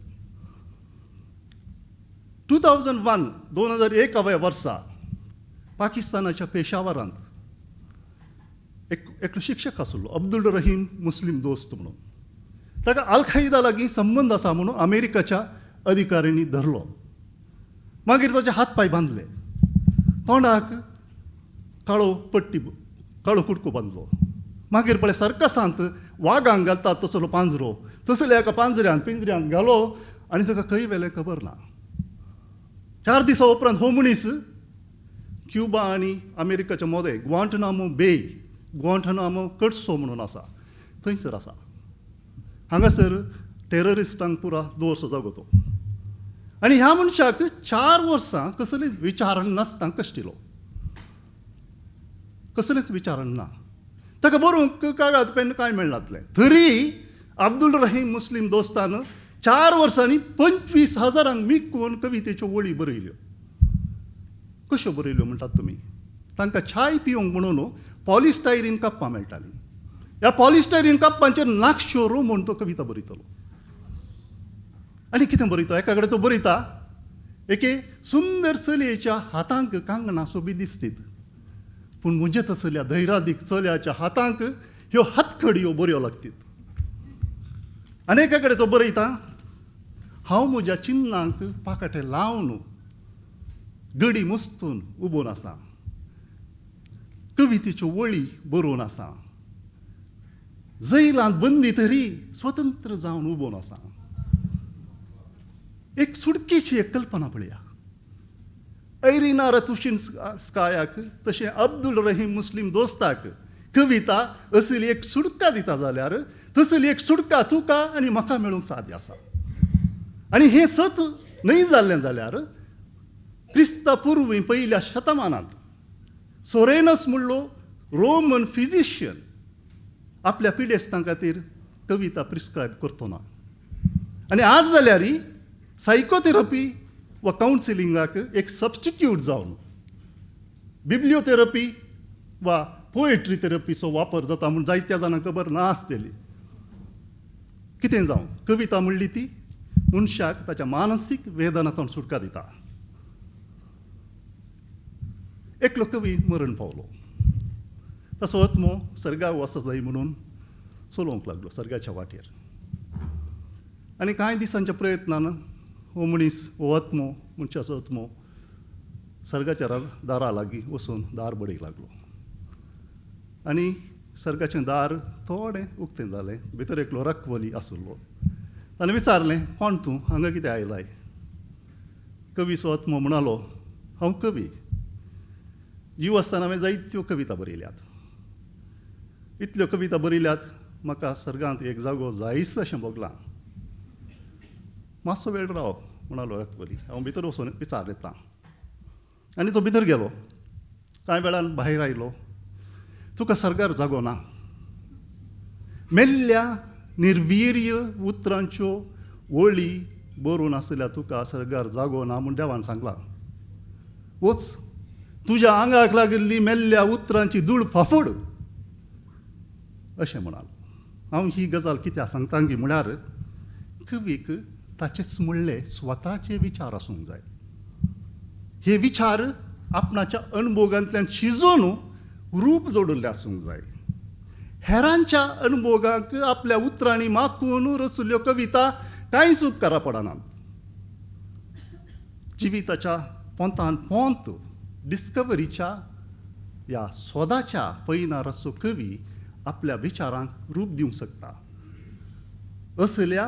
S4: 2001 2001 वर्सा पाकिस्तानाच्या पेशावरांत एकलो शिक्षक आसलो, अब्दुल रहीम मुस्लीम दोस्त म्हणून. ताका अल कायदा लागीं संबंद आसा म्हणून अमेरिकाच्या अधिकाऱ्यांनी धरलो. मागीर ताचे हात पांय बांदले, तोंडाक काळो पट्टी काळो कुडको बांदलो. मागीर पळय सर्कसांत वागांक घालतात तसलो पांजरो, तसल्या एका पांजऱ्यान पिंजऱ्यान घालो आनी ताका खंय व्हेलें खबर ना. 4 दिसां उपरांत हो मनीस क्युबा आनी अमेरिकाच्या मोदें ग्वांटनामो बे, ग्वांटनामो कडसो म्हणून आसा थंयसर आसा. हांगासर टेररिस्टांक पुरा दवरचो जागो तो. आनी ह्या मनशाक 4 वर्सां कसलें विचारण नासतना कश्टिलो, कसलेंच विचारण ना. ताका बरोवंक कागद पेन कांय मेळनातलें. तरी अब्दुल रहीम मुस्लीम दोस्तान 4 वर्सांनी 25,000 मिकून कवितेच्यो वळी बरयल्यो. कश्यो बरयल्यो म्हणटात तुमी? तांकां चाय पिवंक म्हणून पॉलिस्टायरीन कप्पां मेळटालीं. ह्या पॉलिस्टायरीन कप्पांचेर नाकश्यो रोमून तो कविता बरयतलो. आनी कितें बरयता? एका कडेन तो बरयता, एके सुंदर चलयेच्या हातांक कांगणां सोबीत दिसतीत, पूण म्हजे तसल्या धैरादीक चल्याच्या हातांक ह्यो हातखडयो बऱ्यो लागतीत. आनी एका कडेन तो बरयता, हांव म्हज्या चिन्नांक पाकाटे लावन गडी मुस्तून उबोन आसा, कवितेच्यो वळी बरोवन आसा, जैलांत बंदी तरी स्वतंत्र जावन उबोन आसा. एक सुटकेची एक कल्पना पळया. ऐरिना रतुशीन स्कायाक तशें अब्दुल रहीम मुस्लीम दोस्ताक कविता असली एक सुटका दिता जाल्यार तसली एक सुटका तुका आनी म्हाका मेळूंक साध्य आसा. आनी हें सत न्हय जाल्लें जाल्यार क्रिस्ता पुर्वी पयल्या शतमानांत सोरेनस म्हणलो रोमन फिजिशियन आपल्या पिडेस्तां खातीर कविता प्रिस्क्रायब करतो ना. आनी आज जाल्यार सायकोथेरपी वा कावन्सिलिंगाक एक सबस्टिट्यूट जावन बिब्लियोथेरपी वा पोएट्री थेरपीचो वापर जाता म्हूण जायत्या जाणांक खबर ना आसतली. कितें जावं, कविता म्हणली ती मनशाक ताच्या मानसीक वेदनांतल्यान सुटका दिता. एकलो कवी मरण पावलो, तसो आत्मो सर्गाक वचो जाय म्हणून चलोवंक लागलो सर्गाच्या वाटेर. आनी कांय दिसांच्या प्रयत्नान हो मनीस, हो आत्मो, मनशाचो आत्मो सर्गाच्या दारा लागीं वचून दार बडयक लागलो. आनी सर्गाचें दार थोडें उक्तें जालें, भितर एकलो रखवली आसलो. ताणें विचारलें, कोण तूं, हांगा कितें आयलाय? कवीचो आत्मो म्हणालो, हांव कवी, जीव आसतना हांवें जायत्यो कविता बरयल्यात, इतल्यो कविता बरयल्यात म्हाका सर्गांत एक जागो जायच अशें भोगलां. मातसो वेळ राव म्हणालो रखवली, हांव भितर वचून विचार येता. आनी तो भितर गेलो. कांय वेळान भायर आयलो, तुका सर्गार जागो ना, मेल्ल्या निर्वीर्य उतरांच्यो वळी बरोवन आसल्या तुका सर्गार जागो ना म्हूण देवान सांगलां. वच, तुज्या आंगाक लागिल्ली मेल्ल्या उतरांची धूळ फाफूड अशें म्हणालो. हांव ही गजाल कित्याक सांगता की म्हळ्यार कवीक ताचेच म्हणले स्वताचे विचार आसूंक जाय. हे विचार आपणाच्या अणभोगांतल्यान शिजोवन रूप जोडिल्लें आसूंक जाय. हेरांच्या अणभोगांक आपल्या उतरांनी माखून रचल्यो कविता कांयच उपकारा पडनात. जिविताच्या पोंतान पोंत डिस्कवरीच्या ह्या सोदाच्या पयनार आसचो कवी आपल्या विचारांक रूप दिवंक शकता. असल्या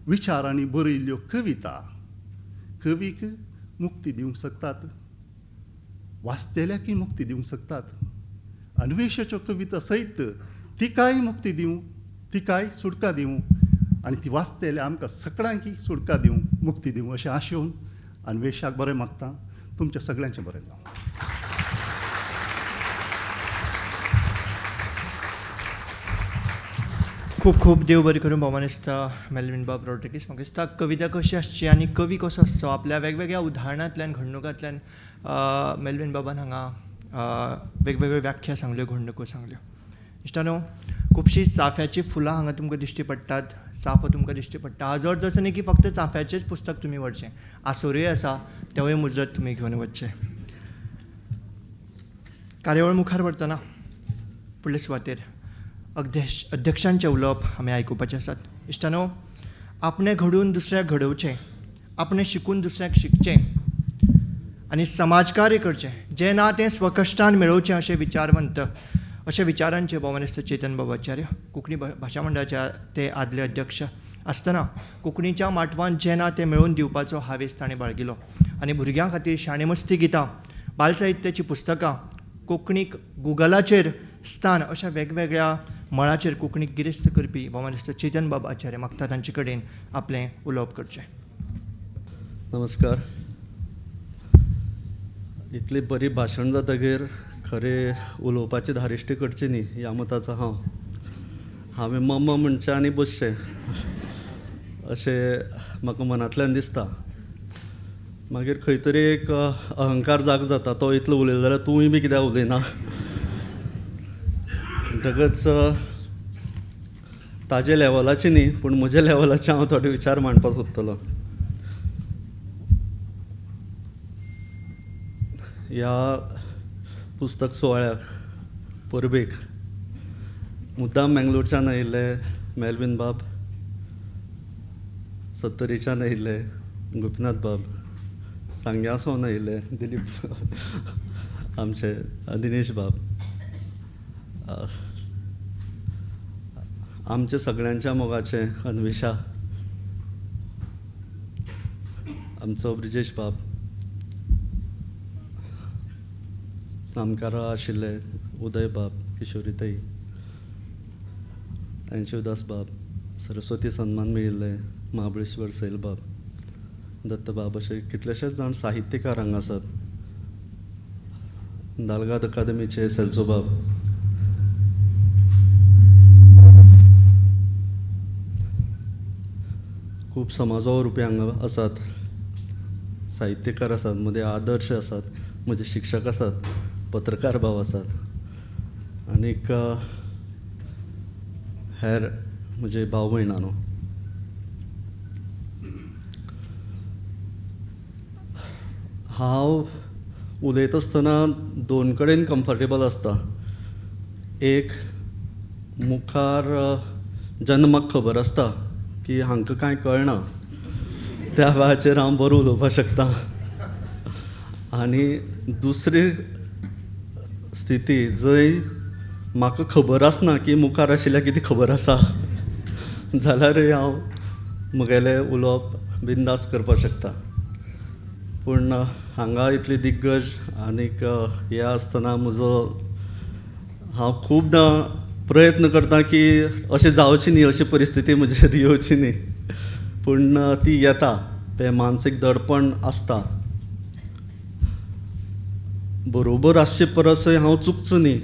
S4: विचारांनी बरयल्ल्यो कविता कवीक मुक्ती दिवंक शकतात, वाचतल्याकय मुक्ती दिवंक शकतात. अन्वेशाच्यो कविता सयत तिकाय मुक्ती दिवं, तिकाय सुटका दिवं आनी ती वाचतल्या आमकां सगळ्यांकय सुटका दिवं, मुक्ती दिवं अशें आशेवन अन्वेशाक बरें मागता. तुमच्या सगळ्यांचें बरें जावं.
S1: खूब खूब देव बरें करूं भोवमानेस्त मेल्विन बाब रॉड्रिगीस. म्हाका दिसता कविता कशी आसची आनी कवी कसो आसचो आपल्या वेगवेगळ्या उदाहरणांतल्यान, घडणुकांतल्यान मेल्विन बाबान हांगा वेगवेगळ्यो व्याख्या सांगल्यो, घडणुको सांगल्यो. इश्टानो, खुबशीं चाफ्याचीं फुलां हांगा तुमकां दिश्टी पडटात, चाफो तुमकां दिश्टी पडटा. हाजो अर्थ असो न्ही की फक्त चाफ्याचेंच पुस्तक तुमी व्हरचें, आसोरूय आसा तेवूय मुजरत तुमी घेवन वचचें. कार्यावळ मुखार व्हरतना फुडले सुवातेर अध्यक्षांचें उलोवप आमी आयकुपाचें आसात. इश्टानो, आपणें घडून दुसऱ्याक घडोवचें, आपणें शिकून दुसऱ्याक शिकचें आनी समाजकार्य करचें, जें ना तें स्वकश्टान मेळोवचें अशें विचारवंत, अशें विचारांचे भोवमानेस्त चेतन बाब आचार्य कोंकणी भाशा मंडळाच्या ते आदले अध्यक्ष आसतना कोंकणीच्या माटवान जें ना तें मेळोवन दिवपाचो हावेस ताणें बाळगिलो आनी भुरग्यां खातीर शाणे मस्ती गितां, बालसाहित्याचीं पुस्तकां, कोंकणीक गुगलाचेर स्थान अशा वेगवेगळ्या मळाचेर कोंकणीक गिरेस्त करपी भोवमानेस्त चेतन बाब आचार्य मागता तांचे कडेन आपलें उलोवप करचें.
S5: नमस्कार. इतली बरी भाशण जातकीर खरें उलोवपाची धारिश्टी करची न्ही ह्या मताचो हांव. हांवें मम्मा म्हणचें आनी बसचें अशें म्हाका मनांतल्यान दिसता. मागीर खंय तरी एक अहंकार जागो जाता, तो इतलो उलयलो जाल्यार तूंय बी कित्याक उलयना. म्हणटकच ताजे लेवलाचे न्ही पूण म्हज्या लेवलाचे हांव थोडे विचार मांडपाक सोदतलो. ह्या पुस्तक सुवाळ्याक परबेक मुद्दाम मेंगलोरच्यान आयिल्ले मेल्विन बाब, सत्तरीच्यान आयिल्ले गोपीनाथ बाब, सांग्या सावन आयिल्ले दिलीप आमचे दिनेश बाब, आमचे सगळ्यांच्या मोगाचे अन्वेषा, आमचो ब्रिजेश बाब, सामकारा आशिल्ले उदय बाब, किशोरीताई, शिवदास बाब, सरस्वती सन्मान मेळिल्ले महाबळेश्वर सैल बाब, दत्तबाब, अशे कितलेशेच जाण साहित्यकार हांगा आसात. दालगाद अकादमीचे सेल्सो बाब, खूब समाज वावुरपी हांगा आसात, साहित्यकार आसात, म्हजे आदर्श आसात, म्हजे शिक्षक आसात, पत्रकार भाव आसात आनीक हेर म्हजे भाव भयणांनो. हांव उलयता आसतना दोन कडेन कम्फर्टेबल आसता. एक मुखार जेन्ना म्हाका खबर आसता की हांकां कांय कळना त्या वेळाचेर हांव बरो उलोवपाक शकता, आनी दुसरी स्थिती जंय म्हाका खबर आसना की मुखार आशिल्ल्या कितें खबर आसा जाल्यारय हांव म्हगेलें उलोवप बिंदास करपाक शकता. पूण हांगा इतली दिग्गज आनीक हे आसतना म्हजो हांव खुबदां प्रयत्न करता की अशें जावचें न्ही, अशी परिस्थिती म्हजेर येवची न्ही, पूण ती येता. तें मानसीक दडपण आसता. बरोबर आसचे परसय हांव चुकचो न्ही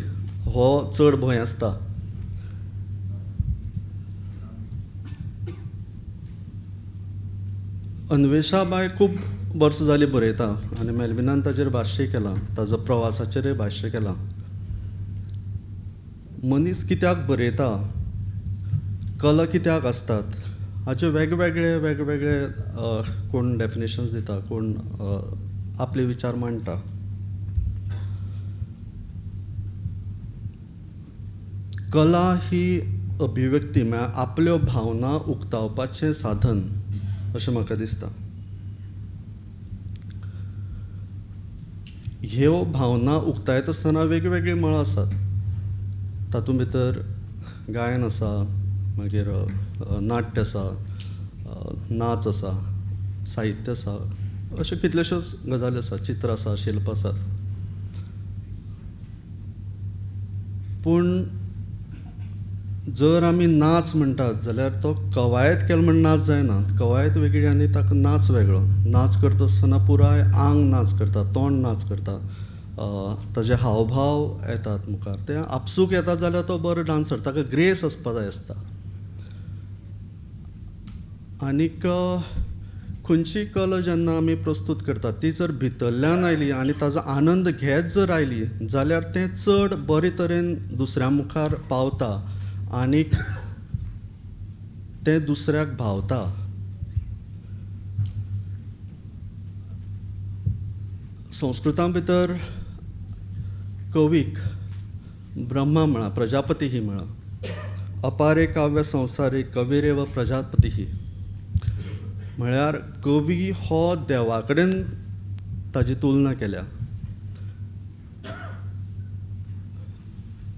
S5: हो चड भंय आसता. अन्वेषाबाय खूब वर्सां जालीं बरयता आनी मेलविनान ताजेर भाश्य केलां, ताजो प्रवासाचेरय भाश्य केलां. मनीस कित्याक बरयता, कला कित्याक आसतात हाचे वेगवेगळे वेगवेगळे कोण डेफिनेशन्स दिता, कोण आपले विचार मांडटा. कला ही अभिव्यक्ती म्हळ्यार आपल्यो भावना उक्तावपाचें साधन अशें म्हाका दिसता. ह्यो भावना उक्तायता आसतना वेगवेगळीं मळां आसात. तातूंत भितर गायन आसा, मागीर नाट्य आसा, नाच आसा, साहित्य आसा, अश्यो कितल्योश्योच गजाली आसात, चित्र आसा, शिल्प आसात. पूण जर आमी नाच म्हणटात जाल्यार तो कवायत केलो म्हण नाच जायना. कवायत वेगळी आनी ताका नाच वेगळो. नाच करता आसतना पुराय आंग नाच करता, तोंड नाच करता, ताजे हावभाव येतात मुखार. ते आपसूक येतात जाल्यार तो बरो डान्सर, ताका ग्रेस आसपा जाय आसता. आनीक खंयची कला जेन्ना आमी प्रस्तूत करतात ती जर भितरल्यान आयली आनी ताजो आनंद घेत जर आयली जाल्यार तें चड बरे तरेन दुसऱ्या मुखार पावता आनीक तें दुसऱ्याक भावता. संस्कृता भितर कवीक ब्रह्मा म्हळां, प्रजापती ही म्हळां. अपारे काव्य संवसारे कविरेव प्रजापती ही, म्हळ्यार कवी हो देवा कडेन ताजी तुलना केल्या.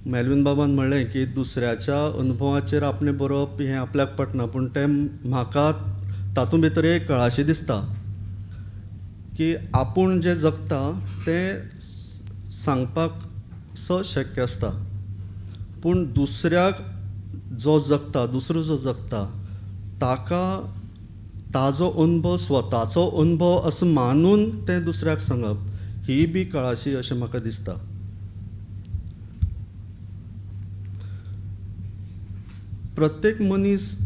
S5: मेलविन बाबान म्हणलें की दुसऱ्याच्या अनुभवाचेर आपणें बरोवप हें आपल्याक पटना, पूण तें म्हाका तातूंत भितर एक कळाशी दिसता की आपूण जें जगता तें सांगपाक सहज शक्य आसता, पूण दुसऱ्याक जो जगता, दुसरो जो जगता ताका ताजो अनुभव स्वताचो अनुभव असो मानून तें दुसऱ्याक सांगप ही बी कळाशी अशें म्हाका दिसता. प्रत्येक मनीस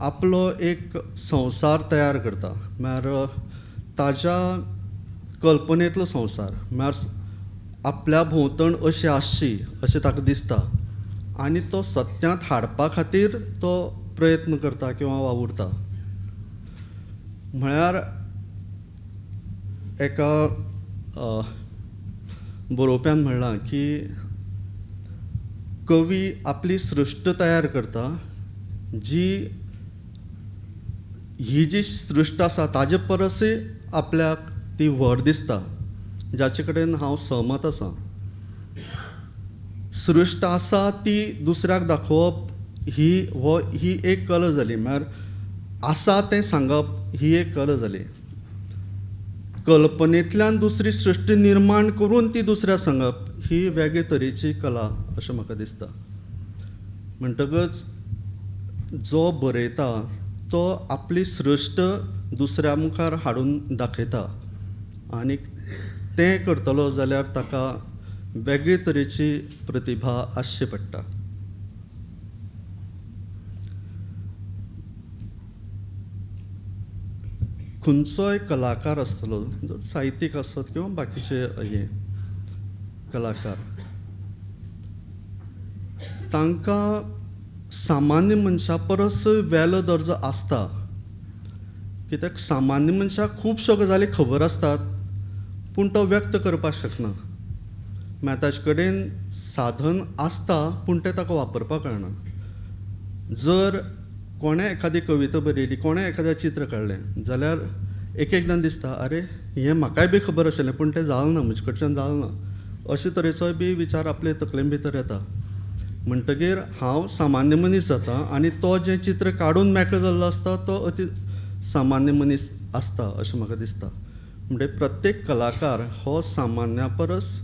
S5: आपलो एक संवसार तयार करता, म्हळ्यार ताज्या कल्पनेंतलो संवसार, म्हळ्यार आपल्या भोंवतण अशी आसची अशें ताका दिसता आनी तो सत्यांत हाडपा खातीर तो प्रयत्न करता किंवा वावुरता. म्हळ्यार एका बरोवप्यान म्हणलां की कवी आपली सृश्ट तयार करता जी ही जी सृश्ट आसा ताजे परसय आपल्याक ती व्हड दिसता, जाचे कडेन हांव सहमत आसा. सृश्ट आसा ती दुसऱ्याक दाखोवप ही ही एक कला जाली, म्हळ्यार आसा तें सांगप ही एक कला जाली. कल्पनेंतल्यान दुसरी सृश्टी निर्माण करून ती दुसऱ्याक सांगप ही वेगळे तरेची कला अशें म्हाका दिसता. म्हणटकच जो बरयता तो आपली सृश्ट दुसऱ्या मुखार हाडून दाखयता आनी तें करतलो जाल्यार ताका वेगळे तरेची प्रतिभा आसची पडटा. खंयचोय कलाकार आसतलो, साहित्यीक आसत किंवा बाकीचे हे कलाकार, तांकां सामान्य मनशा परस वेलो दर्जो आसता. कित्याक सामान्य मनशाक खुबश्यो गजाली खबर आसतात पूण तो व्यक्त करपाक शकना. मागीर ताजे कडेन साधन आसता पूण तें ताका वापरपाक कळना. जर कोणें एखादी कविता बरयली, कोणें एखादें चित्र काडलें जाल्यार एक एकदां दिसता अरे हें म्हाकाय बी खबर आशिल्लें पूण तें जालें ना, म्हजे कडच्यान जालें ना, अशे तरेचोय बी विचार आपले तकले भितर येता. म्हणटगीर हांव सामान्य मनीस जाता आनी तो जें चित्र काडून मेकळो जाल्लो आसता तो अति सामान्य मनीस आसता अशें म्हाका दिसता. म्हणजे प्रत्येक कलाकार हो सामान्या परस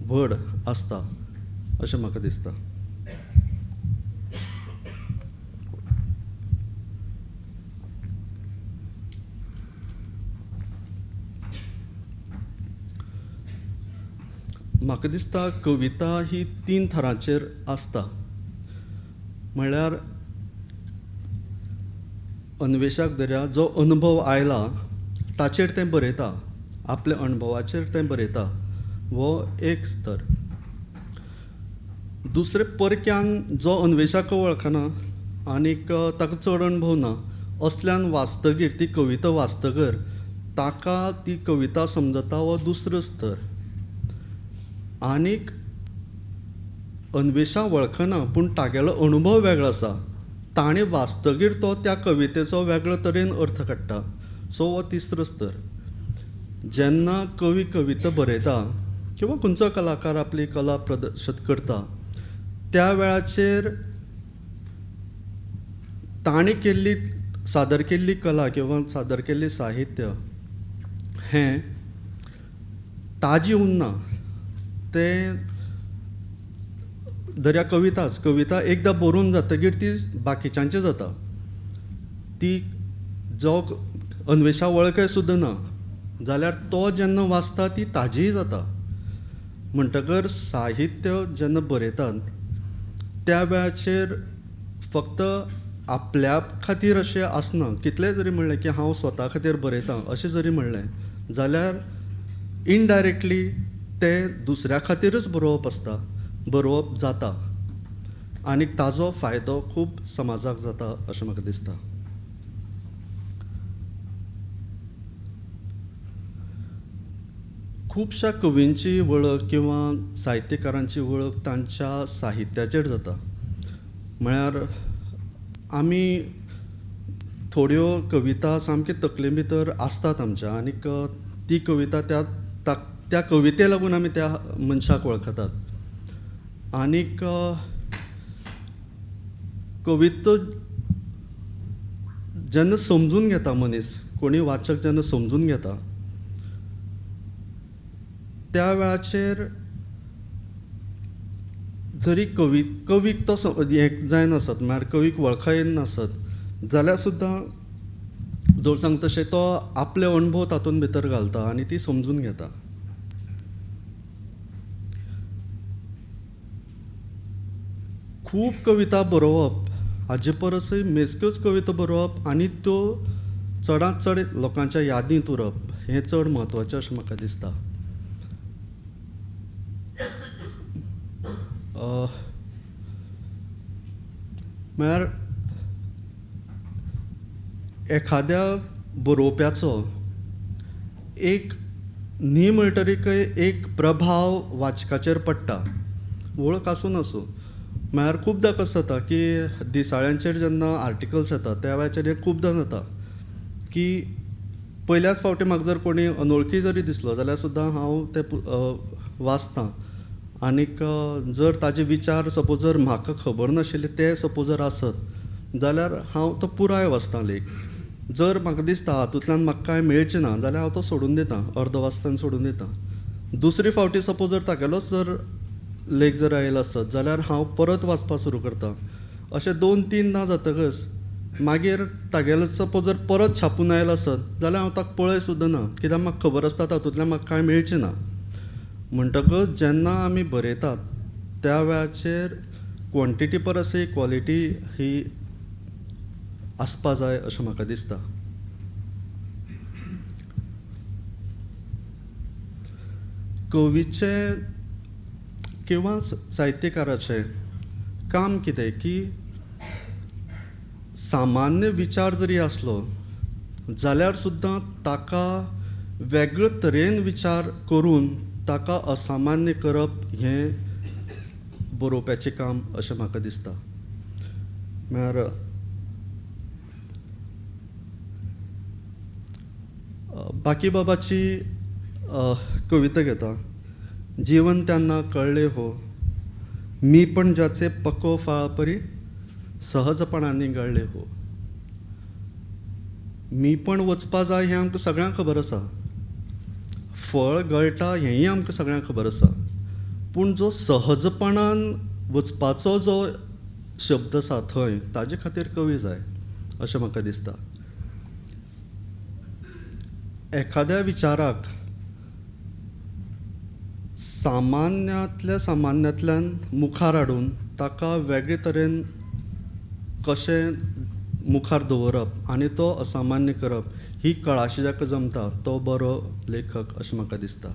S5: व्हड आसता अशें म्हाका दिसता. म्हाका दिसता कविता ही तीन थरांचेर आसता. म्हळ्यार अन्वेषक दर्या जो अनुभव आयला ताचेर तें बरयता, आपल्या अणभवाचेर तें बरयता, हो एक स्तर. दुसरें परक्यान जो अन्वेषक वळखना आनीक ताका चड अणभव ना असल्यान वाचतगीर ती कविता वाचतगर ताका ती कविता समजता, हो दुसरो स्तर. आनीक अन्वेषा वळखना पूण तागेलो अणभव वेगळो आसा, ताणें वाचतगीर तो त्या कवितेचो वेगळो तरेन अर्थ काडटा, सो हो तिसरो स्तर. जेन्ना कवी कविता बरयता किंवा खंयचो कलाकार आपली कला प्रदर्शित करता त्या वेळाचेर ताणें केल्ली सादर केल्ली कला किंवा सादर केल्लें साहित्य हें ताजी उरना. तें दर्या कविताच, कविता एकदां बरोवन जातगीर ती बाकीच्यांची जाता, ती जो अन्वेषा वळखय सुद्दां ना जाल्यार तो जेन्ना वाचता ती ताजीय जाता. म्हणटकर साहित्य जेन्ना बरयतात त्या वेळाचेर फक्त आपल्या खातीर अशें आसना. कितलें जरी म्हणलें की हांव स्वता खातीर बरयतां अशें जरी म्हणलें जाल्यार इनडायरेक्टली तें दुसऱ्या खातीरच बरोवप आसता, बरोवप जाता आनी ताजो फायदो खूब समाजाक जाता अशें म्हाका दिसता. खुबश्या कवींची वळख किंवा साहित्यकारांची वळख तांच्या साहित्याचेर जाता. म्हळ्यार आमी थोड्यो कविता सामक्यो तकले भितर आसतात आमच्या आनीक ती कविता त्या त्या कविते लागून आमी त्या मनशाक वळखतात. आनीक कविता जेन्ना समजून घेता मनीस, कोणी वाचक जेन्ना समजून घेता त्या वेळाचेर जरी कवी कवीक तो हें जायनासत, म्हळ्यार कवीक वळखा येनासत जाल्यार सुद्दां दर सांगता तशें तो आपले अणभव तातूंत भितर घालता आनी ती समजून घेता. खूब कविता बरोवप हाजे परसय मेजक्योच कविता बरोवप आनी त्यो चडांत चड लोकांच्या यादींत उरप हें चड म्हत्वाचें अशें म्हाका दिसता. म्हळ्यार एखाद्या बरोवप्याचो एक न्ही म्हणटरीकय एक प्रभाव वाचकाचेर पडटा, वळख आसूं नासूं. म्हळ्यार खुबदां कशें जाता की दिसाळ्यांचेर जेन्ना आर्टिकल्स येता त्या वेळाचेर हें खुबदां जाता. की पयल्याच फावटी म्हाका जर कोणी अनोळखी जरी दिसलो जाल्यार सुद्दां हांव तें वाचतां आनीक जर ताजे विचार सपोज जर म्हाका खबर नाशिल्ले ते सपोज जर आसत जाल्यार हांव तो पुराय वाचतां लेख. जर म्हाका दिसता हातूंतल्यान म्हाका कांय मेळचें ना जाल्यार हांव तो सोडून दितां, अर्दो वाचता आनी सोडून दितां. दुसरे फावटी सपोज जर तागेलोच जर लेख जर आयलो आसत जाल्यार हांव परत वाचपाक सुरू करतां. अशें 2-3दां जातकच मागीर तागेलो सपोज जर परत छापून आयलो आसत जाल्यार हांव ताका पळय सुद्दां ना, कित्याक म्हाका खबर आसता तातूंतल्यान म्हाका कांय मेळचें ना. म्हणटकच जेन्ना आमी बरयतात त्या वेळाचेर क्वॉन्टिटी परस ही क्वॉलिटी ही आसपा जाय अशें म्हाका दिसता. कवीचें किंवा साहित्यकाराचें काम कितें की सामान्य विचार जरी आसलो जाल्यार सुद्दां ताका वेगळे तरेन विचार करून ताका असामान्य करप हें बरोवप्याचें काम अशें म्हाका दिसता. म्हळ्यार बाकीबाबाची कविता घेता, जीवन त्यांना कळ्ळे हो, मी पण ज्याचे पक्व फळापरी सहजपणाने गळ्ळे हो. मी पण वचपा जाय हें आमकां सगळ्यांक खबर आसा, फळ गळटा हेंय आमकां सगळ्यांक खबर आसा, पूण जो सहजपणान वचपाचो जो शब्द आसा थंय ताजे खातीर कवी जाय अशें म्हाका दिसता. एखाद्या विचाराक सामान्यांतल्या सामान्यांतल्यान मुखार हाडून ताका वेगळे तरेन कशें मुखार दवरप आनी तो असामान्य करप ही कळाशी जाका जमता तो बरो लेखक अशें म्हाका दिसता.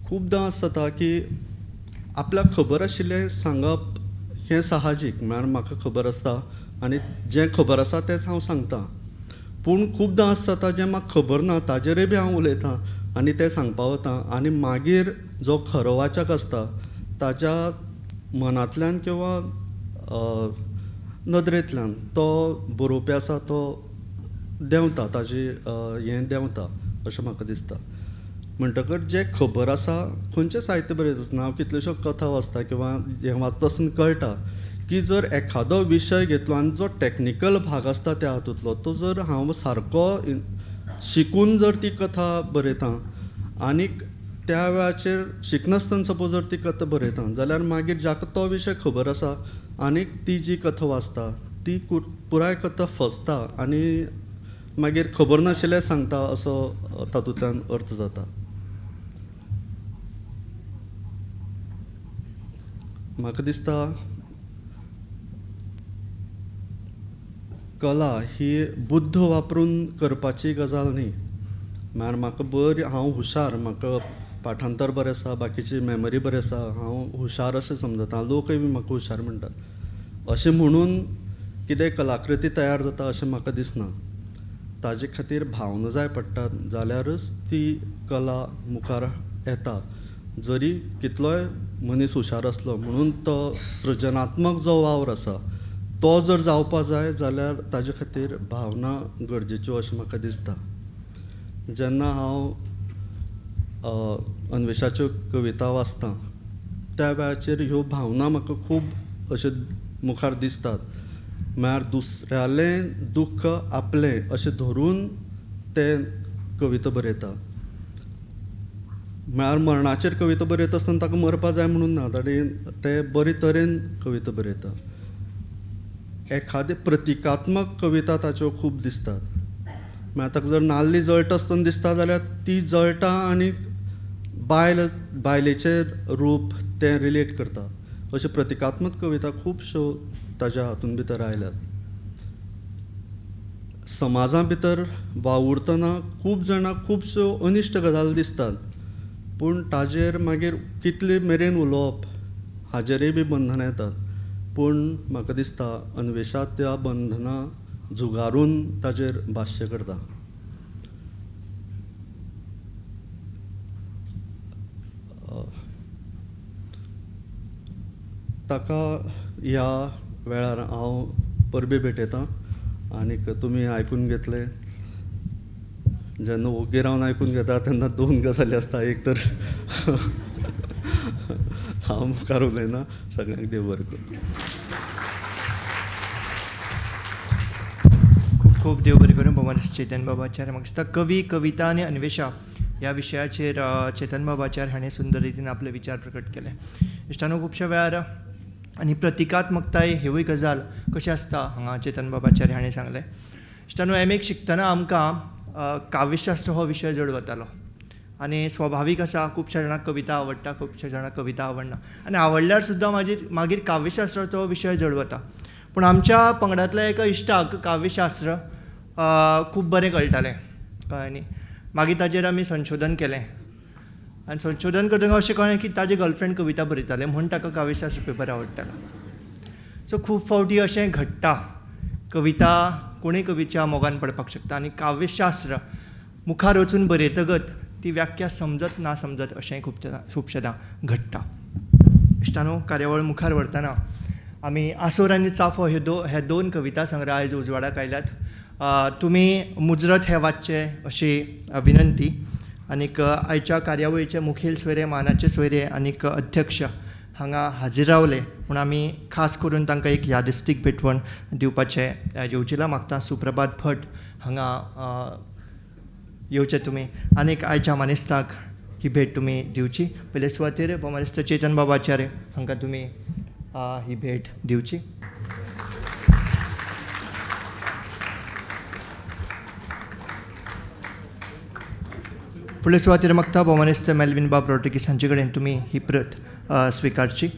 S5: खुबदां आसता की आपल्याक खबर आशिल्लें सांगप हें साहजीक, म्हळ्यार म्हाका खबर आसता आनी जें खबर आसा तेंच हांव सांगता, पूण खुबदां आसता जें म्हाका खबर ना ताजेरय बी हांव उलयतां आनी तें सांगपा वता आनी मागीर जो खरो वाचक आसता ताज्या मनांतल्यान किंवा नदरेंतल्यान तो बरोवपी आसा तो देंवता, ताजी हें देंवता अशें म्हाका दिसता. म्हणटकच जें खबर आसा खंयचें साहित्य बरयता आसतना हांव कितल्योश्यो कथा वाचता किंवा हें वाचता आसतना कळटा की जर एखादो विशय घेतलो आनी जो टॅक्निकल भाग आसता त्या हातूंतलो तो जर हांव सारको शिकून जर ती कथा बरयता आनीक त्या वेळाचेर शिकनासतना सपोज जर ती कथा बरयता जाल्यार मागीर जाका तो विशय खबर आसा आनीक ती जी कथा वाचता ती पुराय कथा फसता आनी मागीर खबर नाशिल्लें सांगता असो तातूंतल्यान अर्थ जाता. म्हाका दिसता कला ही बुद्ध वापरून करपाची गजाल न्ही, म्हळ्यार म्हाका बरी हांव हुशार, म्हाका पाठांतर बरें आसा, बाकीची मेमरी बरी आसा, हांव हुशार अशें समजता, लोकय बी म्हाका हुशार म्हणटात, अशें म्हणून कितें कलाकृती तयार जाता अशें म्हाका दिसना. ताजे खातीर भावना जाय पडटात जाल्यारच ती कला मुखार येता. जरी कितलोय मनीस हुशार आसलो म्हणून तो सृजनात्मक जो वावर आसा तो जर जावपा जाय जाल्यार ताजे खातीर भावना गरजेच्यो अशें म्हाका दिसता. जेन्ना हांव अन्वेशाच्यो कविता वाचतां त्या वेळाचेर ह्यो भावना म्हाका खूब अश्यो मुखार दिसतात, म्हळ्यार दुसऱ्यालें दुख्ख आपलें अशें धरून ते कविता बरयता. म्हळ्यार मरणाचेर कविता बरयता आसतना ताका मरपा जाय म्हणून ना, ताणें ते बरे तरेन कविता बरयता. एखादे प्रतिकात्मक कविता ताच्यो खूब दिसतात, म्हळ्यार ताका जर नाल्ली जळटा आसतना दिसता जाल्यार ती जळटा आनी बायल बायलेचें रूप तें रिलेट करता. अश्यो प्रतिकात्मक कविता खुबश्यो ताज्या हातूंत भितर आयल्यात. समाजा भितर वावुरतना खूब जाणां खुबश्यो अनिश्ट गजाली दिसतात, पूण ताजेर मागीर कितले मेरेन उलोवप हाजेरय बी बंधनां येतात. पूण म्हाका दिसता अन्वेशा त्या बंधनां झुगारून ताजेर भाश्य करता. ताका ह्या वेळार हांव परबीं भेटयतां आनीक तुमी आयकून घेतले. जेन्ना ओगी रावन आयकून घेता तेन्ना दोन गजाली आसता, एक तर हांव मुखार उलयना. सगळ्यांक देव बरें करूं.
S1: खूब खूब देव बरें करूं भोवमानेस्त चेतन बाब आचार्य. म्हाका दिसता कवी, कविता आनी अन्वेशा ह्या विशयाचेर चेतन बाब आचार्य हाणें सुंदर रितीन आपले विचार प्रकट केले. इश्टानो, खुबश्या वेळार आनी प्रतिकात्मकताय हिवूय गजाल कशी आसता हांगा चेतन बाब आचार्य हाणें सांगलें. इश्टानो, एम एक शिकतना आमकां काव्यशास्त्र हो विशय जड वतालो आनी स्वभावीक आसा खुबश्या जाणांक कविता आवडटा, खुबश्या जाणांक कविता आवडना आनी आवडल्यार सुद्दां मागीर काव्यशास्त्राचो विशय जड वता. पूण आमच्या पंगडांतल्या एका इश्टाक काव्यशास्त्र खूब बरें कळटालें, कळ्ळें न्ही. मागीर ताजेर आमी संशोधन केलें आनी संशोधन करतना अशें कळ्ळें की ताजे गर्लफ्रेंड कविता बरयतालें म्हूण ताका काव्यशास्त्र पेपर आवडटालो. सो खूब फावटी अशें घडटा, कविता कोणूय कवीच्या मोगान पडपाक शकता आनी काव्यशास्त्र मुखार वचून बरयतकच ती व्याख्या समजत ना समजत अशें खुबशेदां घडटा. इश्टानो, कार्यावळ मुखार व्हरतना आमी आसोर आनी चाफो ह्या दोन कविता संग्रह आयज उजवाडाक आयल्यात. तुमी मुजरत हे वाचचे अशी विनंती. आनीक आयच्या कार्यावळीचे मुखेल सोयरे, मानाचे सोयरे आनीक अध्यक्ष हांगा हाजीर रावले म्हूण आमी खास करून तांकां एक यादस्तीक भेटवण दिवपाचें येवजिलां. मागता सुप्रभात भट हांगा येवचे तुमी आनीक आयच्या मानेस्ताक ही भेट तुमी दिवची. पयले सुवातेर भोवमानेस्त चेतन बाब आचार्य हांकां तुमी ही भेट दिवची. फुडले सुवातेर मागता भोवमानेस्त मेल्विन बाब रॉड्रिगीस हांचे कडेन तुमी ही प्रत स्विकारची.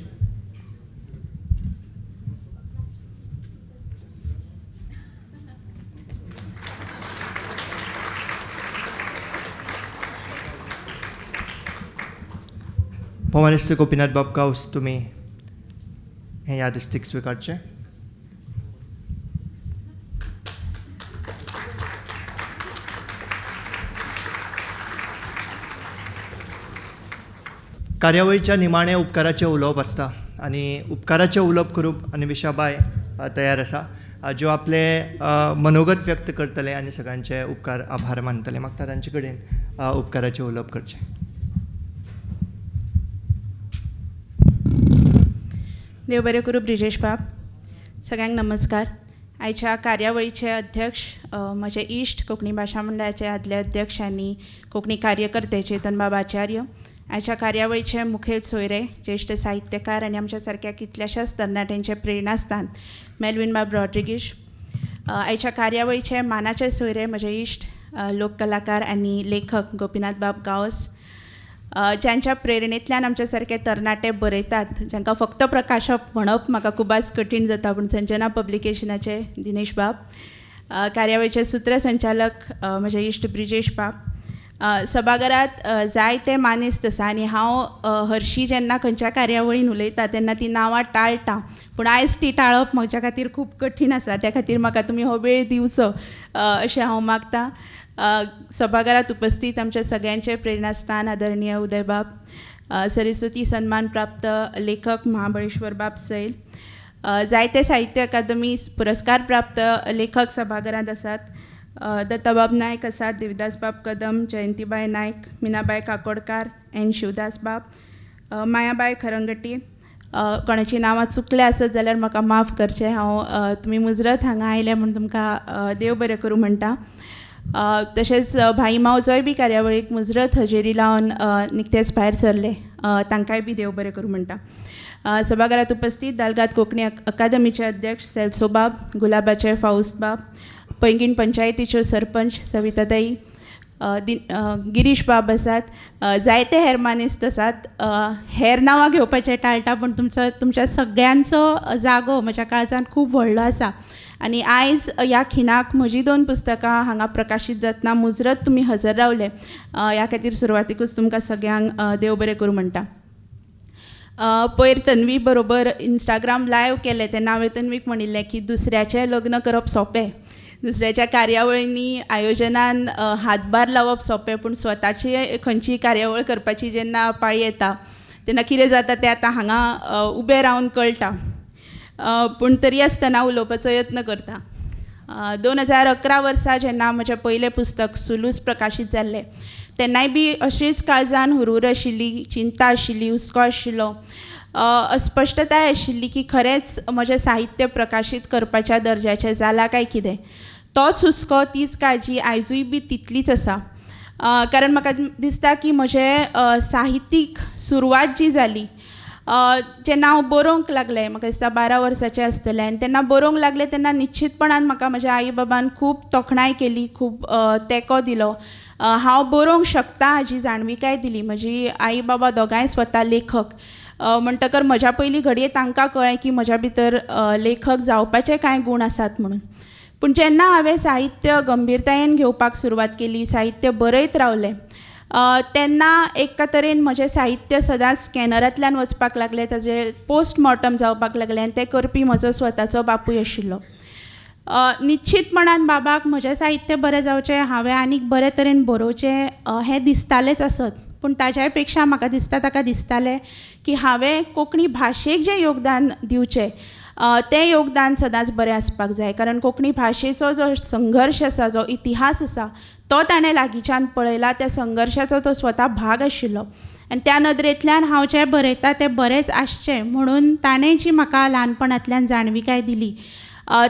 S1: भोवमानेस्त गोपीनाथ बाब गांवस तुमी हें यादस्तीक स्विकारचें. कार्यावळीच्या निमाणें उपकाराचें उलोवप आसता आनी उपकाराचें उलोवप करूंक अन्वेषाबाय तयार आसा, ज्यो आपले मनोगत व्यक्त करतले आनी सगळ्यांचे उपकार आभार मानतले. म्हाका तांचे कडेन उपकाराचें उलोवप करचें.
S6: देव बरें करूं ब्रिजेश बाब. सगळ्यांक नमस्कार. आयच्या कार्यावळीचे अध्यक्ष म्हजे इश्ट कोंकणी भाशा मंडळाचे आदले अध्यक्ष आनी कोंकणी कार्यकर्ते चेतन बाब आचार्य, आयच्या कार्यावळीचे मुखेल सोयरे ज्येश्ठ साहित्यकार आनी आमच्या सारक्या कितल्याशाच तरणाट्यांचे प्रेरणास्थान मेल्विन बाब रॉड्रिगीश, आयच्या कार्यावळीचे मानाचे सोयरे म्हजे इश्ट लोककलाकार आनी लेखक गोपीनाथ बाब गांवस, ज्यांच्या प्रेरणेंतल्यान आमच्या सारके तरणाटे बरयतात, जांकां फक्त प्रकाशक म्हणप म्हाका खुबूच कठीण जाता, पूण संजना पब्लिकेशनाचे दिनेश बाब, कार्यावळीचे सूत्रसंचालक म्हजे इश्ट ब्रिजेश बाब, सभाघरांत जायते मानेस्त आसा आनी हांव हरशीं जेन्ना खंयच्या कार्यावळीन उलयता तेन्ना ती नांवां टाळटा, पूण आयज ती टाळप म्हज्या खातीर खूब कठीण आसा. त्या खातीर म्हाका तुमी हो वेळ दिवचो अशें हांव मागता. सभाघरांत उपस्थित आमच्या सगळ्यांचे प्रेरणास्थान आदरणीय उदयबाब, सरस्वती सन्मान प्राप्त लेखक महाबळेश्वर बाब सैल, जायते साहित्य अकादमी पुरस्कार प्राप्त लेखक सभाघरांत आसात, दत्ताबाब नायक आसात, देविदासबाब कदम, जयंतीबाय नायक, मिनाबाय काकोडकार, एन शिवदासबाब, मायाबाय खरंगटी. कोणाची नांवां चुकल्या आसत जाल्यार म्हाका माफ करचें. हांव तुमी मुजरत हांगा आयले म्हूण तुमकां देव बरें करूं म्हणटा. तशेंच भाई मावजोय बी कार्यावळीक मुजरत हजेरी लावन निकतेच भायर सरले, तांकांय बी देव बरें करूं म्हणटा. सभाघरांत उपस्थित दालगाद कोंकणी अकादमीचे अध्यक्ष सेल्सोबाब, गुलाबाचे फावूसबाब, पैंगीण पंचायतीच्यो सरपंच सविताताई, गिरीश बाब आसात, जायते हेर मानेस्त आसात. हेर नांवां घेवपाचें टाळटा, पूण तुमच्या सगळ्यांचो जागो म्हज्या काळजान खूब व्हडलो आसा आनी आयज ह्या खिणाक म्हजीं दोन पुस्तकां हांगा प्रकाशीत जातना मुजरत तुमी हजर रावले, ह्या खातीर सुरवातीकूच तुमकां सगळ्यांक देव बरें करूं म्हणटा. पयर तन्वी बरोबर इंस्टाग्राम लायव केलें तेन्ना हांवें तन्वीक म्हणिल्लें की दुसऱ्याचें लग्न करप सोंपें, दुसऱ्याच्या कार्यावळींनी आयोजनान हातभार लावप सोंपें, पूण स्वताची खंयची कार्यावळ करपाची जेन्ना पाळी येता तेन्ना कितें जाता तें आतां हांगा उबें रावन कळटा. पूण तरी आसतना उलोवपाचो यत्न करता. 2011 वर्सा जेन्ना म्हजें पयलें पुस्तक सुलूस प्रकाशीत जाल्लें तेन्नाय बी अशीच काळजान हुरहुर आशिल्ली, चिंता आशिल्ली, हुस्को आशिल्लो, अस्पश्टताय आशिल्ली की खरेंच म्हजें साहित्य प्रकाशीत करपाच्या दर्जाचें जालां काय कितें. तोच हुस्को, तीच काळजी आयजूय बी तितलीच आसा. कारण म्हाका दिसता की म्हजें साहित्यीक सुरवात जी जाली जेन्ना हांव बरोवंक लागलें, म्हाका दिसता 12 वर्साचें आसतलें आनी तेन्ना बरोवंक लागलें तेन्ना निश्चितपणान म्हाका म्हज्या आई बाबान खूब तोखणाय केली, खूब तेंको दिलो, हांव बरोवंक शकता हाजी जाणविकाय दिली. म्हजी आई बाबा दोगांय स्वता लेखक म्हणटकर म्हज्या पयलीं घडये तांकां कळ्ळें की म्हज्या भितर लेखक जावपाचे कांय गूण आसात म्हणून. पूण जेन्ना हांवें साहित्य गंभीरतायेन घेवपाक सुरवात केली, साहित्य बरयत रावलें, तेन्ना एका तरेन म्हजें साहित्य सदांच स्कॅनरांतल्यान वचपाक लागलें, ताजें पोस्टमॉर्टम जावपाक लागलें आनी तें करपी म्हजो स्वताचो बापूय आशिल्लो. निश्चितपणान बाबाक म्हजें साहित्य बरें जावचें, हांवें आनीक बरे तरेन बरोवचें हें दिसतालेंच आसत, पूण ताज्याय पेक्षा म्हाका दिसता ताका दिसतालें की हांवें कोंकणी भाशेक जें योगदान दिवचें तें योगदान सदांच बरें आसपाक जाय. कारण कोंकणी भाशेचो जो संघर्श आसा, जो इतिहास आसा, तो ताणें लागींच्यान पळयला, त्या संघर्शाचो तो स्वता भाग आशिल्लो आनी त्या नदरेंतल्यान हांव जें बरयता तें बरेंच आसचें म्हणून ताणें जी म्हाका ल्हानपणांतल्यान जाणविकाय दिली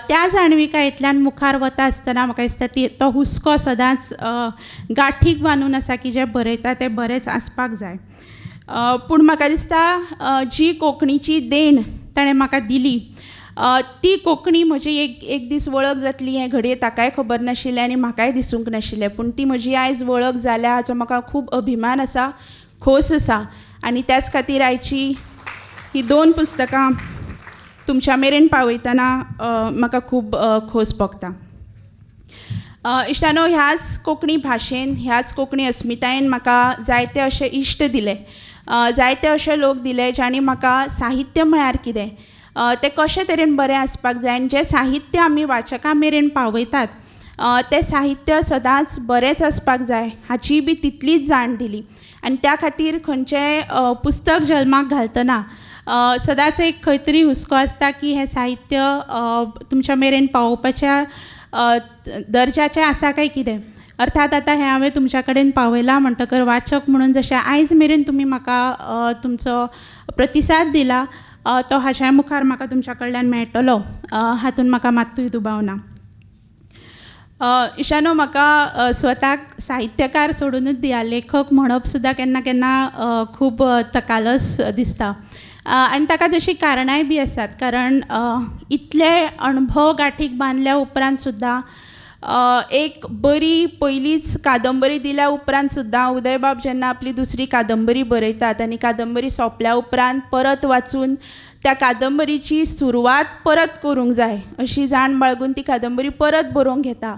S6: त्या जाणविकायेंतल्यान मुखार वता आसतना म्हाका दिसता ती तो हुस्को सदांच गांठीक बांदून आसा की जें बरयता तें बरेंच आसपाक जाय. पूण म्हाका दिसता जी कोंकणीची देण ताणें म्हाका दिली ती कोंकणी म्हजी एक दीस वळख जातली हें घडये ताकाय खबर नाशिल्लें आनी म्हाकाय दिसूंक नाशिल्लें, पूण ती म्हजी आयज वळख जाल्या हाचो म्हाका खूब अभिमान आसा, खोस आसा आनी त्याच खातीर आयची ही 2 पुस्तकां तुमच्या मेरेन पावयतना म्हाका खूब खोस भोगता. इश्टानो, ह्याच कोंकणी भाशेन, ह्याच कोंकणी अस्मितायेन म्हाका जायते अशे इश्ट दिले, जायते अशे लोक दिले जांणी म्हाका साहित्य म्हळ्यार कितें, तें कशें तरेन बरें आसपाक जाय आनी जें साहित्य आमी वाचकां मेरेन पावयतात तें साहित्य सदांच बरेंच आसपाक जाय हाची बी तितलीच जाण दिली. आनी त्या खातीर खंयचेंय पुस्तक जल्माक घालतना सदांच एक खंय तरी हुस्को आसता की हें साहित्य तुमच्या मेरेन पावोवपाच्या दर्जाचें आसा काय कितें. अर्थात आतां हें हांवें तुमच्या कडेन पावयलां म्हणटकर वाचक म्हणून जशें आयज मेरेन तुमी म्हाका तुमचो प्रतिसाद दिला तो हाच्या मुखार म्हाका तुमच्या कडल्यान मेळटलो हातून म्हाका मात्तूय दुबाव ना. इशानो, म्हाका स्वताक साहित्यकार सोडूनच दिया, लेखक म्हणप सुद्दां केन्ना केन्ना खूब तकालस दिसता आनी ताका तशीं कारणांय बी आसात. कारण इतले अणभव गांठीक बांदल्या उपरांत सुद्दां एक बरी पयलीच कादंबरी दिल्या उपरांत सुद्दां उदयबाब जेन्ना आपली दुसरी कादंबरी बरयतात आनी कादंबरी सोंपल्या उपरांत परत वाचून त्या कादंबरीची सुरवात परत करूंक जाय अशी जाण बाळगून ती कादंबरी परत बरोवंक घेता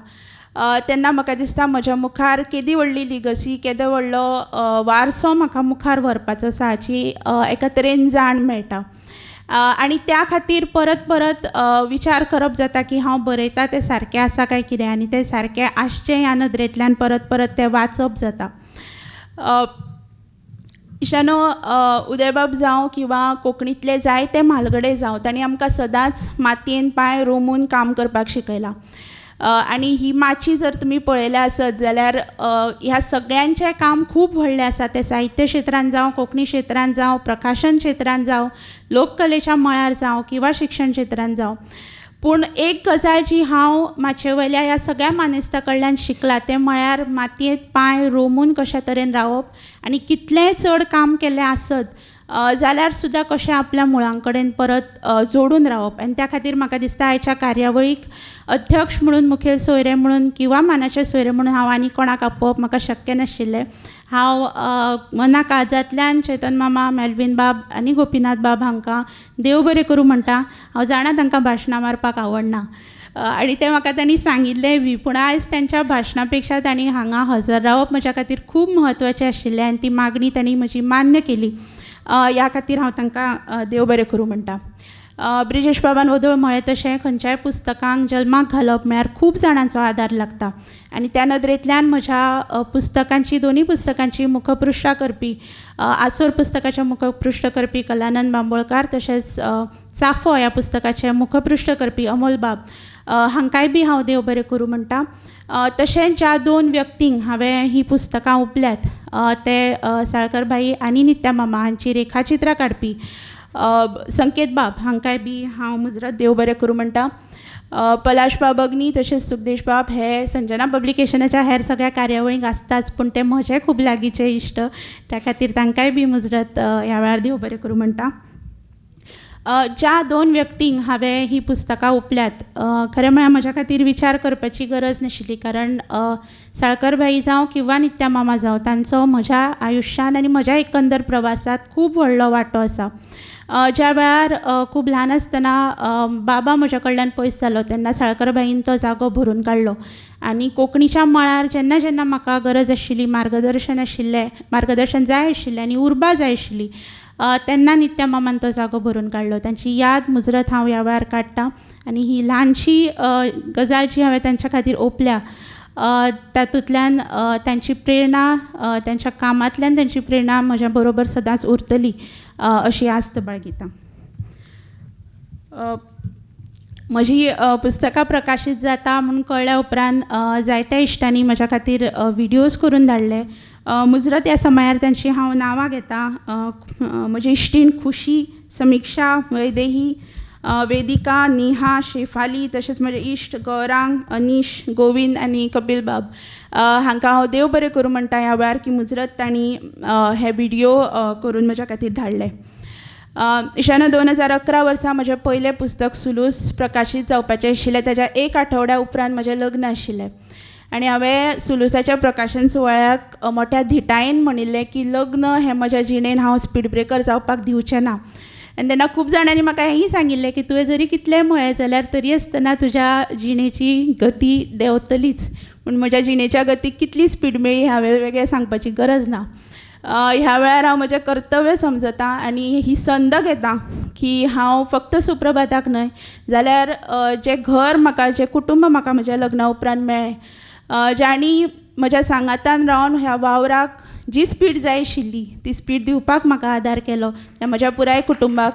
S6: तेन्ना म्हाका दिसता म्हज्या मुखार केदी व्हडली लिगसी, केदो व्हडलो वारसो म्हाका मुखार व्हरपाचो आसा हाची एका तरेन जाण मेळटा. आनी त्या खातीर परत परत विचार करप जाता की हांव बरयता तें सारकें आसा काय कितें आनी तें सारकें आसचें ह्या नदरेंतल्यान परत परत तें वाचप जाता. इशानो, उदयबाब जावं किंवां कोंकणींतले जायते म्हालगडे जावं, तांणी आमकां सदांच मातयेन पांय रोमून काम करपाक शिकयलां. आनी ही माची जर तुमी पळयल्या आसत जाल्यार ह्या सगळ्यांचें काम खूब व्हडलें आसा, तें साहित्य क्षेत्रान जावं, कोंकणी क्षेत्रान जावं, प्रकाशन क्षेत्रान जावं, लोककलेच्या मळार जावं किंवां शिक्षण क्षेत्रान जावं. पूण एक गजाल जी हांव माचये वयल्या ह्या सगळ्या मानेस्ता कडल्यान शिकलां तें म्हळ्यार मातयेंत पांय रोमून कशे तरेन रावप आनी कितलेंय चड काम केल्लें आसत जाल्यार सुद्दां कशें आपल्या मुळां कडेन परत जोडून रावप. आनी त्या खातीर म्हाका दिसता आयच्या कार्यावळीक अध्यक्ष म्हणून, मुखेल सोयरे म्हणून किंवां मानाचे सोयरे म्हणून हांव आनी कोणाक आपोवप म्हाका शक्य नाशिल्लें. हांव मना काळजांतल्यान चेतन मामा, मेल्विन बाब आनी गोपीनाथ बाब हांकां देव बरें करूं म्हणटा. हांव जाणा तांकां भाशणां मारपाक आवडना आनी तें म्हाका तांणी सांगिल्लेंय बी, पूण आयज तांच्या भाशणा पेक्षा तांणी हांगा हजर रावप म्हज्या खातीर खूब म्हत्वाचें आशिल्लें आनी ती मागणी तांणी म्हजी मान्य केली. ह्या खातीर हांव तांकां देव बरें करूं म्हणटा. ब्रिजेश बाबान वदोळ म्हळें तशें खंयच्याय पुस्तकांक जल्माक घालप म्हळ्यार खूब जाणांचो आदार लागता आनी त्या नदरेंतल्यान म्हज्या पुस्तकांची, दोनूय पुस्तकांची मुखपृश्ठां करपी, आसोर पुस्तकाचें मुखपृश्ठ करपी कलानंद बांबोळकार, तशेंच चाफो ह्या पुस्तकाचें मुखपृश्ठ करपी अमोल बाब हांकांय बी हांव देव बरें करूं म्हणटा. तशेंच ज्या दोन व्यक्तींक हांवें हीं पुस्तकां ओंपल्यात ते साळकर भाई आनी नित्या मामा हांची रेखाचित्रां काडपी संकेत बाब हांकांय बी हांव मुजरत देव बरें करूं म्हणटा. पलाश बाब अग्नी तशेंच सुखदेश बाब हे संजना पब्लिकेशनाच्या हेर सगळ्या कार्यावळींक आसताच, पूण ते म्हजे खूब लागींचे इश्ट, त्या खातीर तांकांय बी मुजरत ह्या वेळार देव बरें करूं म्हणटा. ज्या दोन व्यक्तींक हांवें हीं पुस्तकां ओंपल्यात, खरें म्हळ्यार म्हज्या खातीर विचार करपाची गरज नाशिल्ली, कारण साळकर भाई जावं किंवां नित्या मामा जावं तांचो म्हज्या आयुश्यान आनी म्हज्या एकंदर प्रवासांत खूब व्हडलो वांटो आसा. ज्या वेळार खूब ल्हान आसतना बाबा म्हज्या कडल्यान पयस जालो तेन्ना साळकर भाईन तो जागो भरून काडलो आनी कोंकणीच्या मळार जेन्ना जेन्ना म्हाका गरज आशिल्ली, मार्गदर्शन आशिल्लें, मार्गदर्शन जाय आशिल्लें आनी उर्बा जाय आशिल्ली तेन्ना नित्या मामान तो जागो भरून काडलो. तांची याद मुजरत हांव ह्या वेळार काडटा आनी ही ल्हानशी गजाल जी हांवें तांच्या खातीर ओंपल्या तातूंतल्यान तांची प्रेरणा, तांच्या कामांतल्यान तांची प्रेरणा म्हज्या बरोबर सदांच उरतली अशी आस्त बाळगिता. म्हजी पुस्तकां प्रकाशीत जाता म्हूण कळ्ळ्या उपरांत जायत्या इश्टांनी म्हज्या खातीर व्हिडियोज करून धाडले. मुजरत ह्या समयार तांची हांव नांवां घेता. म्हजी इश्टीण खुशी, समिक्षा, वैदेही, वेदिका, नेहा, शेफाली, तशेंच म्हजे इश्ट गौरांग, अनीश, गोविंद आनी कपील बाब हांकां हांव देव बरें करूं म्हणटा ह्या वेळार की मुजरत तांणी हे व्हिडियो करून म्हज्या खातीर धाडले. इशानो 2011 वर्सा म्हजें पयलें पुस्तक सुलूस प्रकाशीत जावपाचें आशिल्लें. ताच्या एक आठवड्या उपरांत म्हजें लग्न आशिल्लें आनी हांवें सुलूसाच्या प्रकाशन सुवाळ्याक मोठ्या धिटायेन म्हणिल्लें की लग्न हें म्हज्या जिणेन हांव स्पीड ब्रेकर जावपाक दिवचें ना. आनी तेन्ना खूब जाणांनी म्हाका हेंय सांगिल्लें की तुवें जरी कितलें म्हळें जाल्यार तरी आसतना तुज्या जिणेची गती देंवतलीच, पूण म्हज्या जिणेच्या गतीक कितली स्पीड मेळ्ळी हांवें वेगळें सांगपाची गरज ना. ह्या वेळार हांव म्हजें कर्तव्य समजता आनी ही संद घेता की हांव फक्त सुप्रभाताक न्हय जाल्यार जें घर म्हाका, जें कुटुंब म्हाका म्हज्या लग्ना उपरांत मेळ्ळें, जांणी म्हज्या सांगातान रावन ह्या वावराक जी स्पीड जाय आशिल्ली ती स्पीड दिवपाक म्हाका आदार केलो, त्या म्हज्या पुराय कुटुंबाक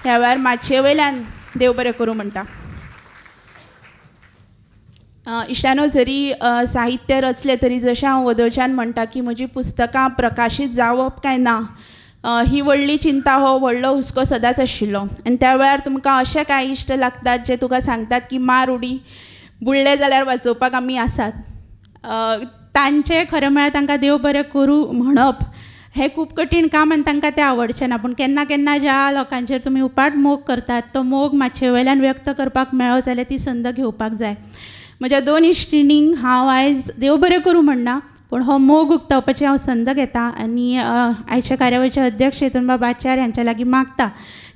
S6: ह्या वेळार माचये वयल्यान देव बरें करूं म्हणटा. इश्टानो, जरी साहित्य रचलें तरी जशें हांव वदोळच्यान म्हणटा की म्हजी पुस्तकां प्रकाशीत जावप काय ना ही व्हडली चिंता, हो व्हडलो हुस्को सदांच आशिल्लो. आनी त्या वेळार तुमकां अशे कांय इश्ट लागतात जे तुका सांगतात की मार उडी, बुडले जाल्यार वाचोवपाक आमी आसात. तांचें खरें म्हळ्यार तांकां देव बरें करूं म्हणप हें खूब कठीण काम आनी तांकां तें आवडचें ना, पूण केन्ना केन्ना ज्या लोकांचेर तुमी उपाट मोग करतात तो मोग माचये वयल्यान व्यक्त करपाक मेळ्ळो जाल्यार ती संद घेवपाक जाय. म्हज्या दोन इश्टिणींक हांव आयज देव बरें करूं म्हणना, पूण हो मोग उक्तावपाची हांव संद घेता आनी आयच्या कार्यावळीचे अध्यक्ष चेतनबाब आचार्य हांच्या लागीं मागता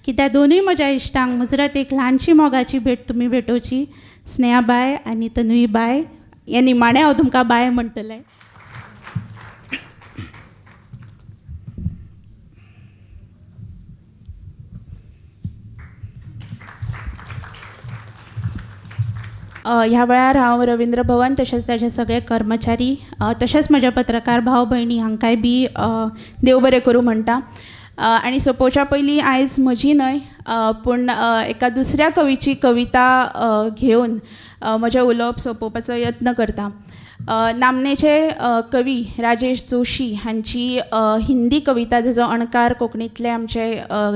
S6: की त्या दोनूय म्हज्या इश्टांक मुजरत एक ल्हानशी मोगाची भेट तुमी भेटोवची. स्नेहा बाय आनी तन्वी बाय, हे निमाणें हांव तुमकां बाय म्हणटलें. ह्या वेळार हांव रविंद्र भवन तशेंच ताचे सगळे कर्मचारी तशेंच म्हज्या पत्रकार भाव भयणी हांकांय बी देव बरें करूं म्हणटा. आनी सोंपोवच्या पयलीं आयज म्हजी न्हय पूण एका दुसऱ्या कवीची कविता घेवन म्हजें उलोवप सोंपोवपाचो यत्न करता. नामनेचे कवी राजेश जोशी हांची हिंदी कविता ताजो अणकार कोंकणींतले आमचे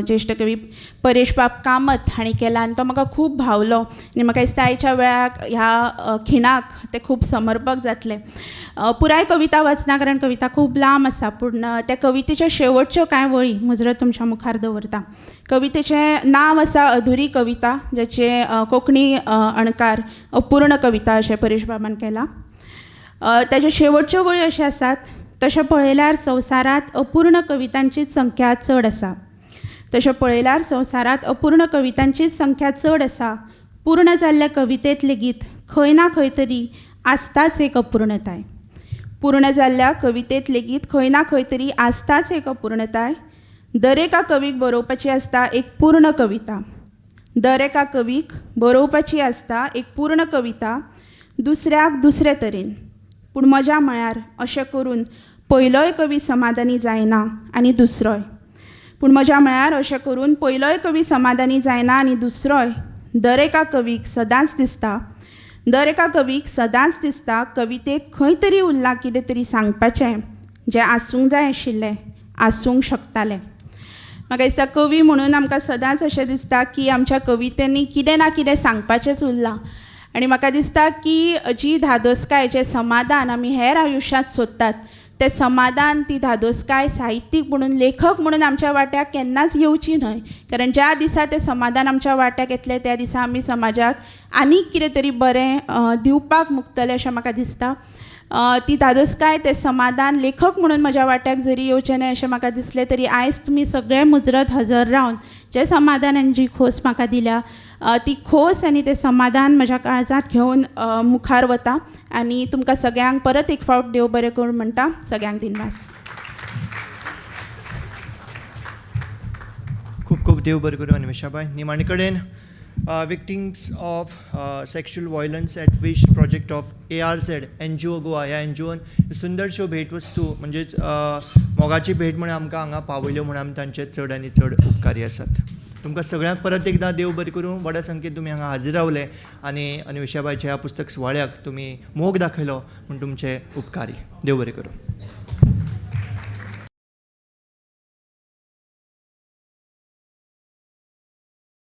S6: ज्येश्ठ कवी परेश बाब कामत हांणी केला आनी तो म्हाका खूब भावलो आनी म्हाका दिसता आयच्या वेळाक ह्या खिणाक तें खूब समर्पक जातलें. पुराय कविता वाचना कारण कविता खूब लांब आसा, पूण त्या कवितेच्यो शेवटच्यो कांय वळी मुजरत तुमच्या मुखार दवरता. कवितेचें नांव आसा अधुरी कविता, जाचें कोंकणी अणकार अपूर्ण कविता अशें परेश बाबान केला. ताच्यो शेवटच्यो वळी अश्यो आसात: तशें पळयल्यार संवसारांत अपूर्ण कवितांचीच संख्या चड आसा, तशें पळयल्यार संवसारांत अपूर्ण कवितांचीच संख्या चड आसा, पूर्ण जाल्ल्या कवितेंत लेगीत खंय ना खंय तरी आसताच एक अपूर्णताय, पूर्ण जाल्ल्या कवितेंत लेगीत खंय ना खंय तरी आसताच एक अपूर्णताय, दरेका कवीक बरोवपाची आसता एक पूर्ण कविता, दर एका कवीक बरोवपाची आसता एक पूर्ण कविता, दुसऱ्याक दुसरे तरेन. पूण मजा म्हळ्यार अशें करून पयलोय कवी समाधानी जायना आनी दुसरोय. पूण मजा म्हळ्यार अशें करून पयलोय कवी समाधानी जायना आनी दुसरोय. दर एका कवीक सदांच दिसता, दर एका कवीक सदांच दिसता कवितेंत खंय तरी उरलां कितें तरी सांगपाचें जें आसूंक जाय आशिल्लें, आसूंक शकतालें. म्हाका दिसता कवी म्हणून आमकां सदांच अशें दिसता की आमच्या कवितेंनी कितें ना कितें सांगपाचेंच उरलां. आनी म्हाका दिसता की जी धादोसकाय, जें समाधान आमी हेर आयुश्यांत सोदतात तें समाधान, ती धादोसकाय साहित्यीक म्हणून, लेखक म्हणून आमच्या वाट्याक केन्नाच येवची न्हय. कारण ज्या दिसा तें समाधान आमच्या वाट्याक येतलें त्या दिसा आमी समाजाक आनीक कितें तरी बरें दिवपाक मुकतलें अशें म्हाका दिसता. ती धादोसकाय, तें समाधान लेखक म्हणून म्हज्या वाट्याक जरी येवचें न्हय अशें म्हाका दिसलें तरी आयज तुमी सगळे मुजरत हजर रावन जें समाधान आनी जी खोस म्हाका दिल्या ती खोस आनी तें समाधान म्हज्या काळजांत घेवन मुखार वता. आनी तुमकां सगळ्यांक परत एक फावट देव बरें करूं म्हणटा. सगळ्यांक दिनवास.
S1: खूब खूब देव बरें करूं अन्वेषाबाय. निमाणे कडेन victims of sexual violence at Wish project of ARZ NGO Goa ह्या एनजीओन सुंदरश्यो भेटवस्तू म्हणजेच मोगाची भेट म्हूण आमकां हांगा पावयल्यो म्हूण आमी तांचे चड आनी चड उपकारी आसात. तुमकां सगळ्यांक परत एकदां देव बरें करूं. व्हडा संख्येन तुमी हांगा हाजीर रावले आनी अन्वेषाबायच्या ह्या पुस्तक सुवाळ्याक तुमी मोग दाखयलो म्हूण तुमचे उपकारी. देव बरें करूं.